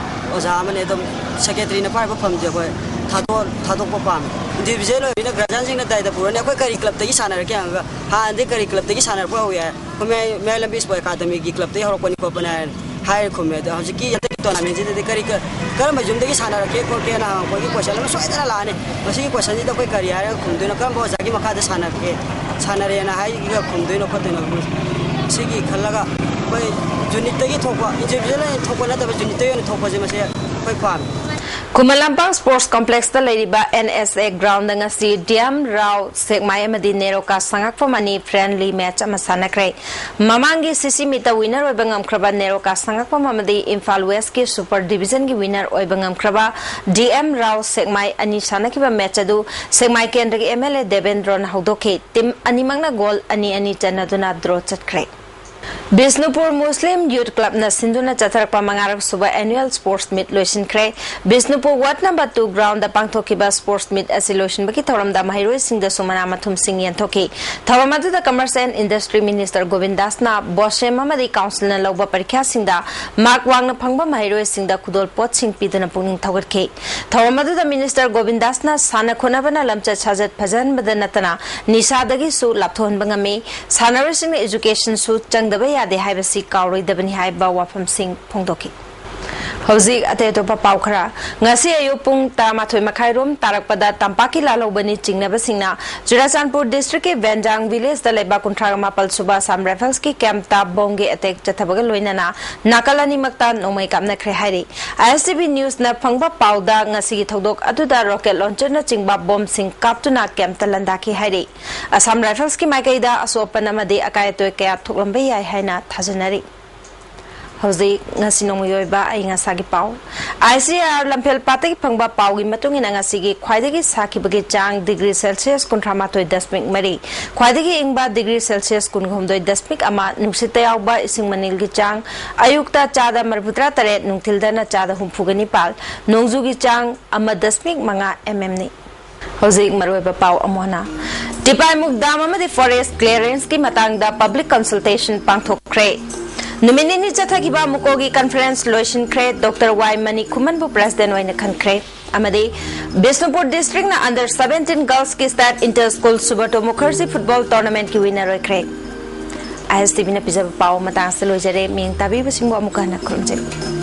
ꯑꯣꯖꯥ ꯑꯃꯅꯦ꯫ ꯑꯗꯨꯝ ꯁꯦꯀ꯭ꯔꯦꯇꯔꯤꯅ ꯄꯥꯏꯕ ꯐꯝꯁꯦ ꯑꯩꯈꯣꯏ ꯊꯥꯗꯣꯛ-, ꯊꯥꯗꯣꯛꯄ ꯄꯥꯝꯃꯦ꯫ ꯏꯟꯗꯤꯚꯤꯖꯨꯋꯦꯜ ꯑꯣꯏꯕꯅꯤꯅ ꯒꯥꯔꯖꯤꯌꯥꯟꯁꯤꯡꯅ ꯗꯥꯏꯗ ꯄꯨꯔꯅꯤ꯫ ꯑꯩꯈꯣꯏ ꯀꯔꯤ ꯀ꯭ꯂꯕꯇꯒꯤ ꯁꯥꯟꯅꯔꯛꯀꯦ ꯍꯪꯉꯒ, ꯍꯥꯟꯅꯗꯤ ꯀꯔꯤ ꯀ꯭ꯂꯕꯇꯒꯤ ꯁꯥꯟꯅꯔꯛꯄ ꯍꯧꯏ ꯍꯥꯏ꯫ ꯑꯩꯈꯣꯏ ꯃꯌꯥꯏ, ꯃꯌꯥꯏ ꯂꯝꯕꯤ ꯁ꯭ꯄꯣꯔꯠ ꯑꯦꯀꯥꯗꯃꯤꯒꯤ ꯀ꯭ꯂꯕꯇꯒꯤ ꯍꯧꯔꯛꯄꯅꯤ ꯈꯣꯠꯄꯅꯤ ꯍꯥꯏꯔꯅꯤ꯫ ꯍꯥꯏꯔꯦ ꯈꯨꯝꯃꯦ꯫ ꯑꯗꯣ ꯍꯧꯖꯤꯛꯀꯤ ꯍꯟꯗꯛꯀꯤ ꯇꯣꯔꯅꯥꯃꯦꯟꯁꯤꯗꯗꯤ ꯀꯔꯤ ꯀ-, ꯀꯔꯝꯕ ꯌꯨꯝꯗꯒꯤ ꯁꯥꯟꯅꯔꯛꯀꯦ ꯈꯣꯠꯀꯦꯅ ꯍꯪꯉꯛꯄꯒꯤ ꯀꯣꯏꯁꯟ ꯑꯃ ꯁꯣꯏꯗꯅ ꯂꯥꯛꯑꯅꯤ꯫ ꯃꯁꯤꯒꯤ ꯀꯣꯏꯁꯟꯁꯤꯗ ꯑꯩꯈꯣꯏ ꯀꯔꯤ ꯍꯥꯏꯔꯒ ꯈꯨꯝꯗꯣꯏꯅꯣ, ꯀꯔꯝꯕ ꯑꯣꯖꯥꯒꯤ ꯃꯈꯥꯗ ꯁꯥꯟꯅꯔꯛꯀꯦ, ꯁꯥꯟꯅꯔꯦꯅ ꯍꯥꯏꯔꯒ ꯈꯨꯝꯗꯣꯏꯅꯣ ꯈꯣꯠꯇꯣꯏꯅꯣ, ꯁꯤꯒꯤ ꯈꯜꯂꯒ ꯑꯩꯈꯣꯏ ꯌꯨꯅꯤꯠꯇꯒꯤ ꯊꯣꯛꯄ, ꯏꯟꯗꯤꯚꯤꯖꯨꯋꯦꯜ ꯑꯣꯏꯅ ꯊꯣꯛꯄ ꯅꯠꯇꯕ ꯌꯨꯅꯤꯠꯇꯒꯤ ꯑꯣꯏꯅ ꯊꯣꯛꯄꯁꯦ ꯃꯁꯤ ꯑꯩꯈꯣꯏ ꯄꯥꯝꯃꯤ꯫ ꯈꯨꯃꯟ ꯂꯝꯄꯥꯛ Sports Complexꯇ ꯂꯩꯔꯤꯕ NSA groundꯗ ꯉꯁꯤ DM Rao ꯁꯦꯛꯃꯥꯏ ꯑꯃꯗꯤ ꯅꯦꯔꯣꯀꯥ ꯁꯉꯥꯛꯐꯝ ꯑꯅꯤ friendly match ꯑꯃ ꯁꯥꯟꯅꯈ꯭ꯔꯦ꯫ ꯃꯃꯥꯡꯒꯤ CC meetꯇ winner ꯑꯣꯏꯕ ꯉꯝꯈ꯭ꯔꯕ ꯅꯦꯔꯣꯀꯥ ꯁꯉꯥꯛꯐꯝ ꯑꯃꯗꯤ ꯏꯝꯐꯥꯜ Westꯀꯤ Super Divisionꯒꯤ winner ꯑꯣꯏꯕ ꯉꯝꯈ꯭ꯔꯕ DM Rao ꯁꯦꯛꯃꯥꯏ ꯑꯅꯤ ꯁꯥꯟꯅꯈꯤꯕ match ꯑꯗꯨ ꯁꯦꯛꯃꯥꯏ ꯀꯦꯟꯗ꯭ꯔꯒꯤ MLA ꯗꯦꯕꯦꯟꯗ꯭ꯔꯣꯅ ꯍꯧꯗꯣꯛꯈꯤ꯫ Team ꯑꯅꯤꯃꯛꯅ goal ꯑꯅꯤ ꯑꯅꯤ ꯆꯟꯅꯗꯨꯅ draw ꯆꯠꯈ꯭ꯔꯦ꯫ ꯕꯤꯁꯅꯨꯄꯨꯔ ꯃꯨꯁꯂꯤꯝ Youth Clubꯅ ꯁꯤꯟꯗꯨꯅ ꯆꯠꯊꯔꯛꯄ ꯃꯉꯥꯔꯛ ꯁꯨꯕ annual sports meet ꯂꯣꯏꯁꯤꯟꯈ꯭ꯔꯦ꯫ ꯕꯤꯁꯅꯨꯄꯨꯔ ward number two groundꯗ ꯄꯥꯡꯊꯣꯛꯈꯤꯕ sports meet ꯑꯁꯤ ꯂꯣꯏꯁꯤꯟꯕꯒꯤ ꯊꯧꯔꯝꯗ ꯃꯍꯩꯔꯣꯏꯁꯤꯡꯗꯁꯨ ꯃꯅꯥ ꯃꯊꯨꯝꯁꯤꯡ ꯌꯦꯟꯊꯣꯛꯈꯤ꯫ ꯊꯧꯔꯝ ꯑꯗꯨꯗ Commerce and Industry Minister ꯒꯣꯕꯤꯟꯗꯥꯁꯅ BOSEM ꯑꯃꯗꯤ councilꯅ ꯂꯧꯕ ꯄꯔꯤꯈ꯭ꯌꯥꯁꯤꯡꯗ mark ꯋꯥꯡꯅ ꯐꯪꯕ ꯃꯍꯩꯔꯣꯏꯁꯤꯡꯗ ꯈꯨꯗꯣꯜ ꯄꯣꯠꯁꯤꯡ ꯄꯤꯗꯨꯅ ꯄꯨꯛꯅꯤꯡ ꯊꯧꯒꯠꯈꯤ꯫ ꯊꯧꯔꯝ ꯑꯗꯨꯗ Minister ꯒꯣꯕꯤꯟꯗꯥꯁꯅ ꯁꯥꯟꯅ ꯈꯣꯠꯅꯕꯅ ꯂꯝꯆꯠ ꯁꯥꯖꯠ ꯐꯖꯍꯟꯕꯗ ꯅꯠꯇꯅ ꯅꯤꯁꯥꯗꯒꯤꯁꯨ ꯂꯥꯞꯊꯣꯛꯍꯟꯕ ꯉꯝꯃꯤ꯫ ꯁꯥꯟꯅꯔꯣꯏꯁꯤꯡꯅ educationꯁꯨ ꯆꯪꯗꯕ ꯌꯥꯗꯦ ꯍꯥꯏꯕꯁꯤ ꯀꯥꯎꯔꯣꯏꯗꯕꯅꯤ ꯍꯥꯏꯕ ꯋꯥꯐꯝꯁꯤꯡ ꯐꯣꯡꯗꯣꯛꯈꯤ꯫ ꯍꯧꯖꯤꯛ ꯑꯇꯩ ꯑꯇꯣꯞꯄ ꯄꯥꯎ ꯈꯔ꯫ ꯉꯁꯤ ꯑꯌꯨꯛ ꯄꯨꯡ ꯇꯔꯥꯃꯥꯊꯣꯏ ꯃꯈꯥꯏ ꯔꯣꯝ ꯇꯥꯔꯛꯄꯗ ꯇꯝꯄꯥꯛꯀꯤ ꯂꯥꯜꯍꯧꯕꯅꯤ ꯆꯤꯡꯅꯕꯁꯤꯡꯅ ꯆꯨꯔꯥꯆꯥꯟꯄꯨꯔ districtꯀꯤ ꯕꯦꯟꯖꯥꯡ villageꯇ ꯂꯩꯕ ꯀꯨꯟꯊ꯭ꯔꯥ ꯃꯥꯄꯜ ꯁꯨꯕ Assam Riflesꯀꯤ campꯇ bombꯒꯤ attack ꯆꯠꯊꯕꯒ ꯂꯣꯏꯅꯅ ꯅꯥꯀꯜ ꯑꯅꯤꯃꯛꯇ ꯅꯣꯡꯃꯩ ꯀꯥꯞꯅꯈ꯭ꯔꯦ ꯍꯥꯏꯔꯤ꯫ ISTV newsꯅ ꯐꯪꯕ ꯄꯥꯎꯗ ꯉꯁꯤꯒꯤ ꯊꯧꯗꯣꯛ ꯑꯗꯨꯗ rocket launcherꯅꯆꯤꯡꯕ bombꯁꯤꯡ ꯀꯥꯞꯇꯨꯅ campꯇ ꯂꯥꯟꯗꯥꯈꯤ ꯍꯥꯏꯔꯤ꯫ Assam Riflesꯀꯤ ꯃꯥꯏꯀꯩꯗ ꯑꯁꯣꯛ ꯑꯄꯟ ꯑꯃꯗꯤ ꯑꯀꯥꯏ ꯑꯇꯣꯏ ꯀꯌꯥ ꯊꯣꯛꯂꯝꯕ ꯌꯥꯏ ꯍꯥꯏꯅ ꯊꯥꯖꯅꯔꯤ꯫ ꯍꯧꯖꯤꯛ ꯉꯁꯤ ꯅꯣꯡꯃꯒꯤ ꯑꯣꯏꯕ ꯑꯏꯪ ꯑꯁꯥꯒꯤ ꯄꯥꯎ꯫ ICAR ꯂꯝꯐꯦꯜ ꯄꯥꯠꯇꯒꯤ ꯐꯪꯕ ꯄꯥꯎꯒꯤ ꯃꯇꯨꯡ ꯏꯟꯅ ꯉꯁꯤꯒꯤ ꯈ꯭ꯋꯥꯏꯗꯒꯤ ꯁꯥꯈꯤꯕꯒꯤ ꯆꯥꯡ degree Celsius ꯀꯨꯟꯊ꯭ꯔꯥ ꯃꯥꯊꯣꯏ ꯗꯁꯃꯤꯛ ꯃꯔꯤ, ꯈ꯭ꯋꯥꯏꯗꯒꯤ ꯏꯪꯕ degree Celsius ꯀꯨꯟꯍꯨꯝꯗꯣꯏ ꯗꯁꯃꯤꯛ ꯑꯃ, ꯅꯨꯡꯁꯤꯠꯇ ꯌꯥꯎꯕ ꯏꯁꯤꯡ ꯃꯅꯤꯜꯒꯤ ꯆꯥꯡ ꯑꯌꯨꯛꯇ ꯆꯥꯗ ꯃꯔꯤꯐꯨꯇꯔꯥ ꯇꯔꯦꯠ, ꯅꯨꯡꯊꯤꯜꯗꯅ ꯆꯥꯗ ꯍꯨꯝꯐꯨꯒ ꯅꯤꯄꯥꯜ, ꯅꯣꯡꯖꯨꯒꯤ ꯆꯥꯡ ꯑꯃ ꯗꯁꯃꯤꯛ ꯃꯉꯥ mmꯅꯤ꯫ ꯍꯧꯖꯤꯛ ꯃꯔꯨꯑꯣꯏꯕ ꯄꯥꯎ ꯑꯃꯨꯛ ꯍꯟꯅ꯫ ꯇꯤꯄꯥꯏꯃꯨꯛ dam ꯑꯃꯗꯤ forest clearanceꯀꯤ ꯃꯇꯥꯡꯗ public consultation ꯄꯥꯡꯊꯣꯛꯈ꯭ꯔꯦ꯫ ꯅꯨꯃꯤꯠ ꯅꯤꯅꯤ ꯆꯠꯊꯈꯤꯕ ꯃꯨꯀꯣꯒꯤ conference ꯂꯣꯏꯁꯤꯟꯈ꯭ꯔꯦ꯫ Doctor ꯋꯥꯏ ꯃꯅꯤꯈꯨꯃꯟꯕꯨ president ꯑꯣꯏꯅ ꯈꯟꯈ꯭ꯔꯦ꯫ ꯑꯃꯗꯤ Bishnupur districtꯅ under seventeen girlsꯀꯤ state inter school Subrata Mukherjee football tournamentꯀꯤ winner ꯑꯣꯏꯈ꯭ꯔꯦ꯫ ISTVꯅ ꯄꯤꯖꯕ ꯄꯥꯎ ꯃꯇꯥꯡ ꯑꯁꯤꯗ ꯂꯣꯏꯖꯔꯦ꯫ ꯃꯤꯠꯌꯦꯡ ꯇꯥꯕꯤꯕꯁꯤꯡꯕꯨ ꯑꯃꯨꯛꯀ ꯍꯟꯅ ꯈꯨꯔꯨꯝꯖꯔꯤ꯫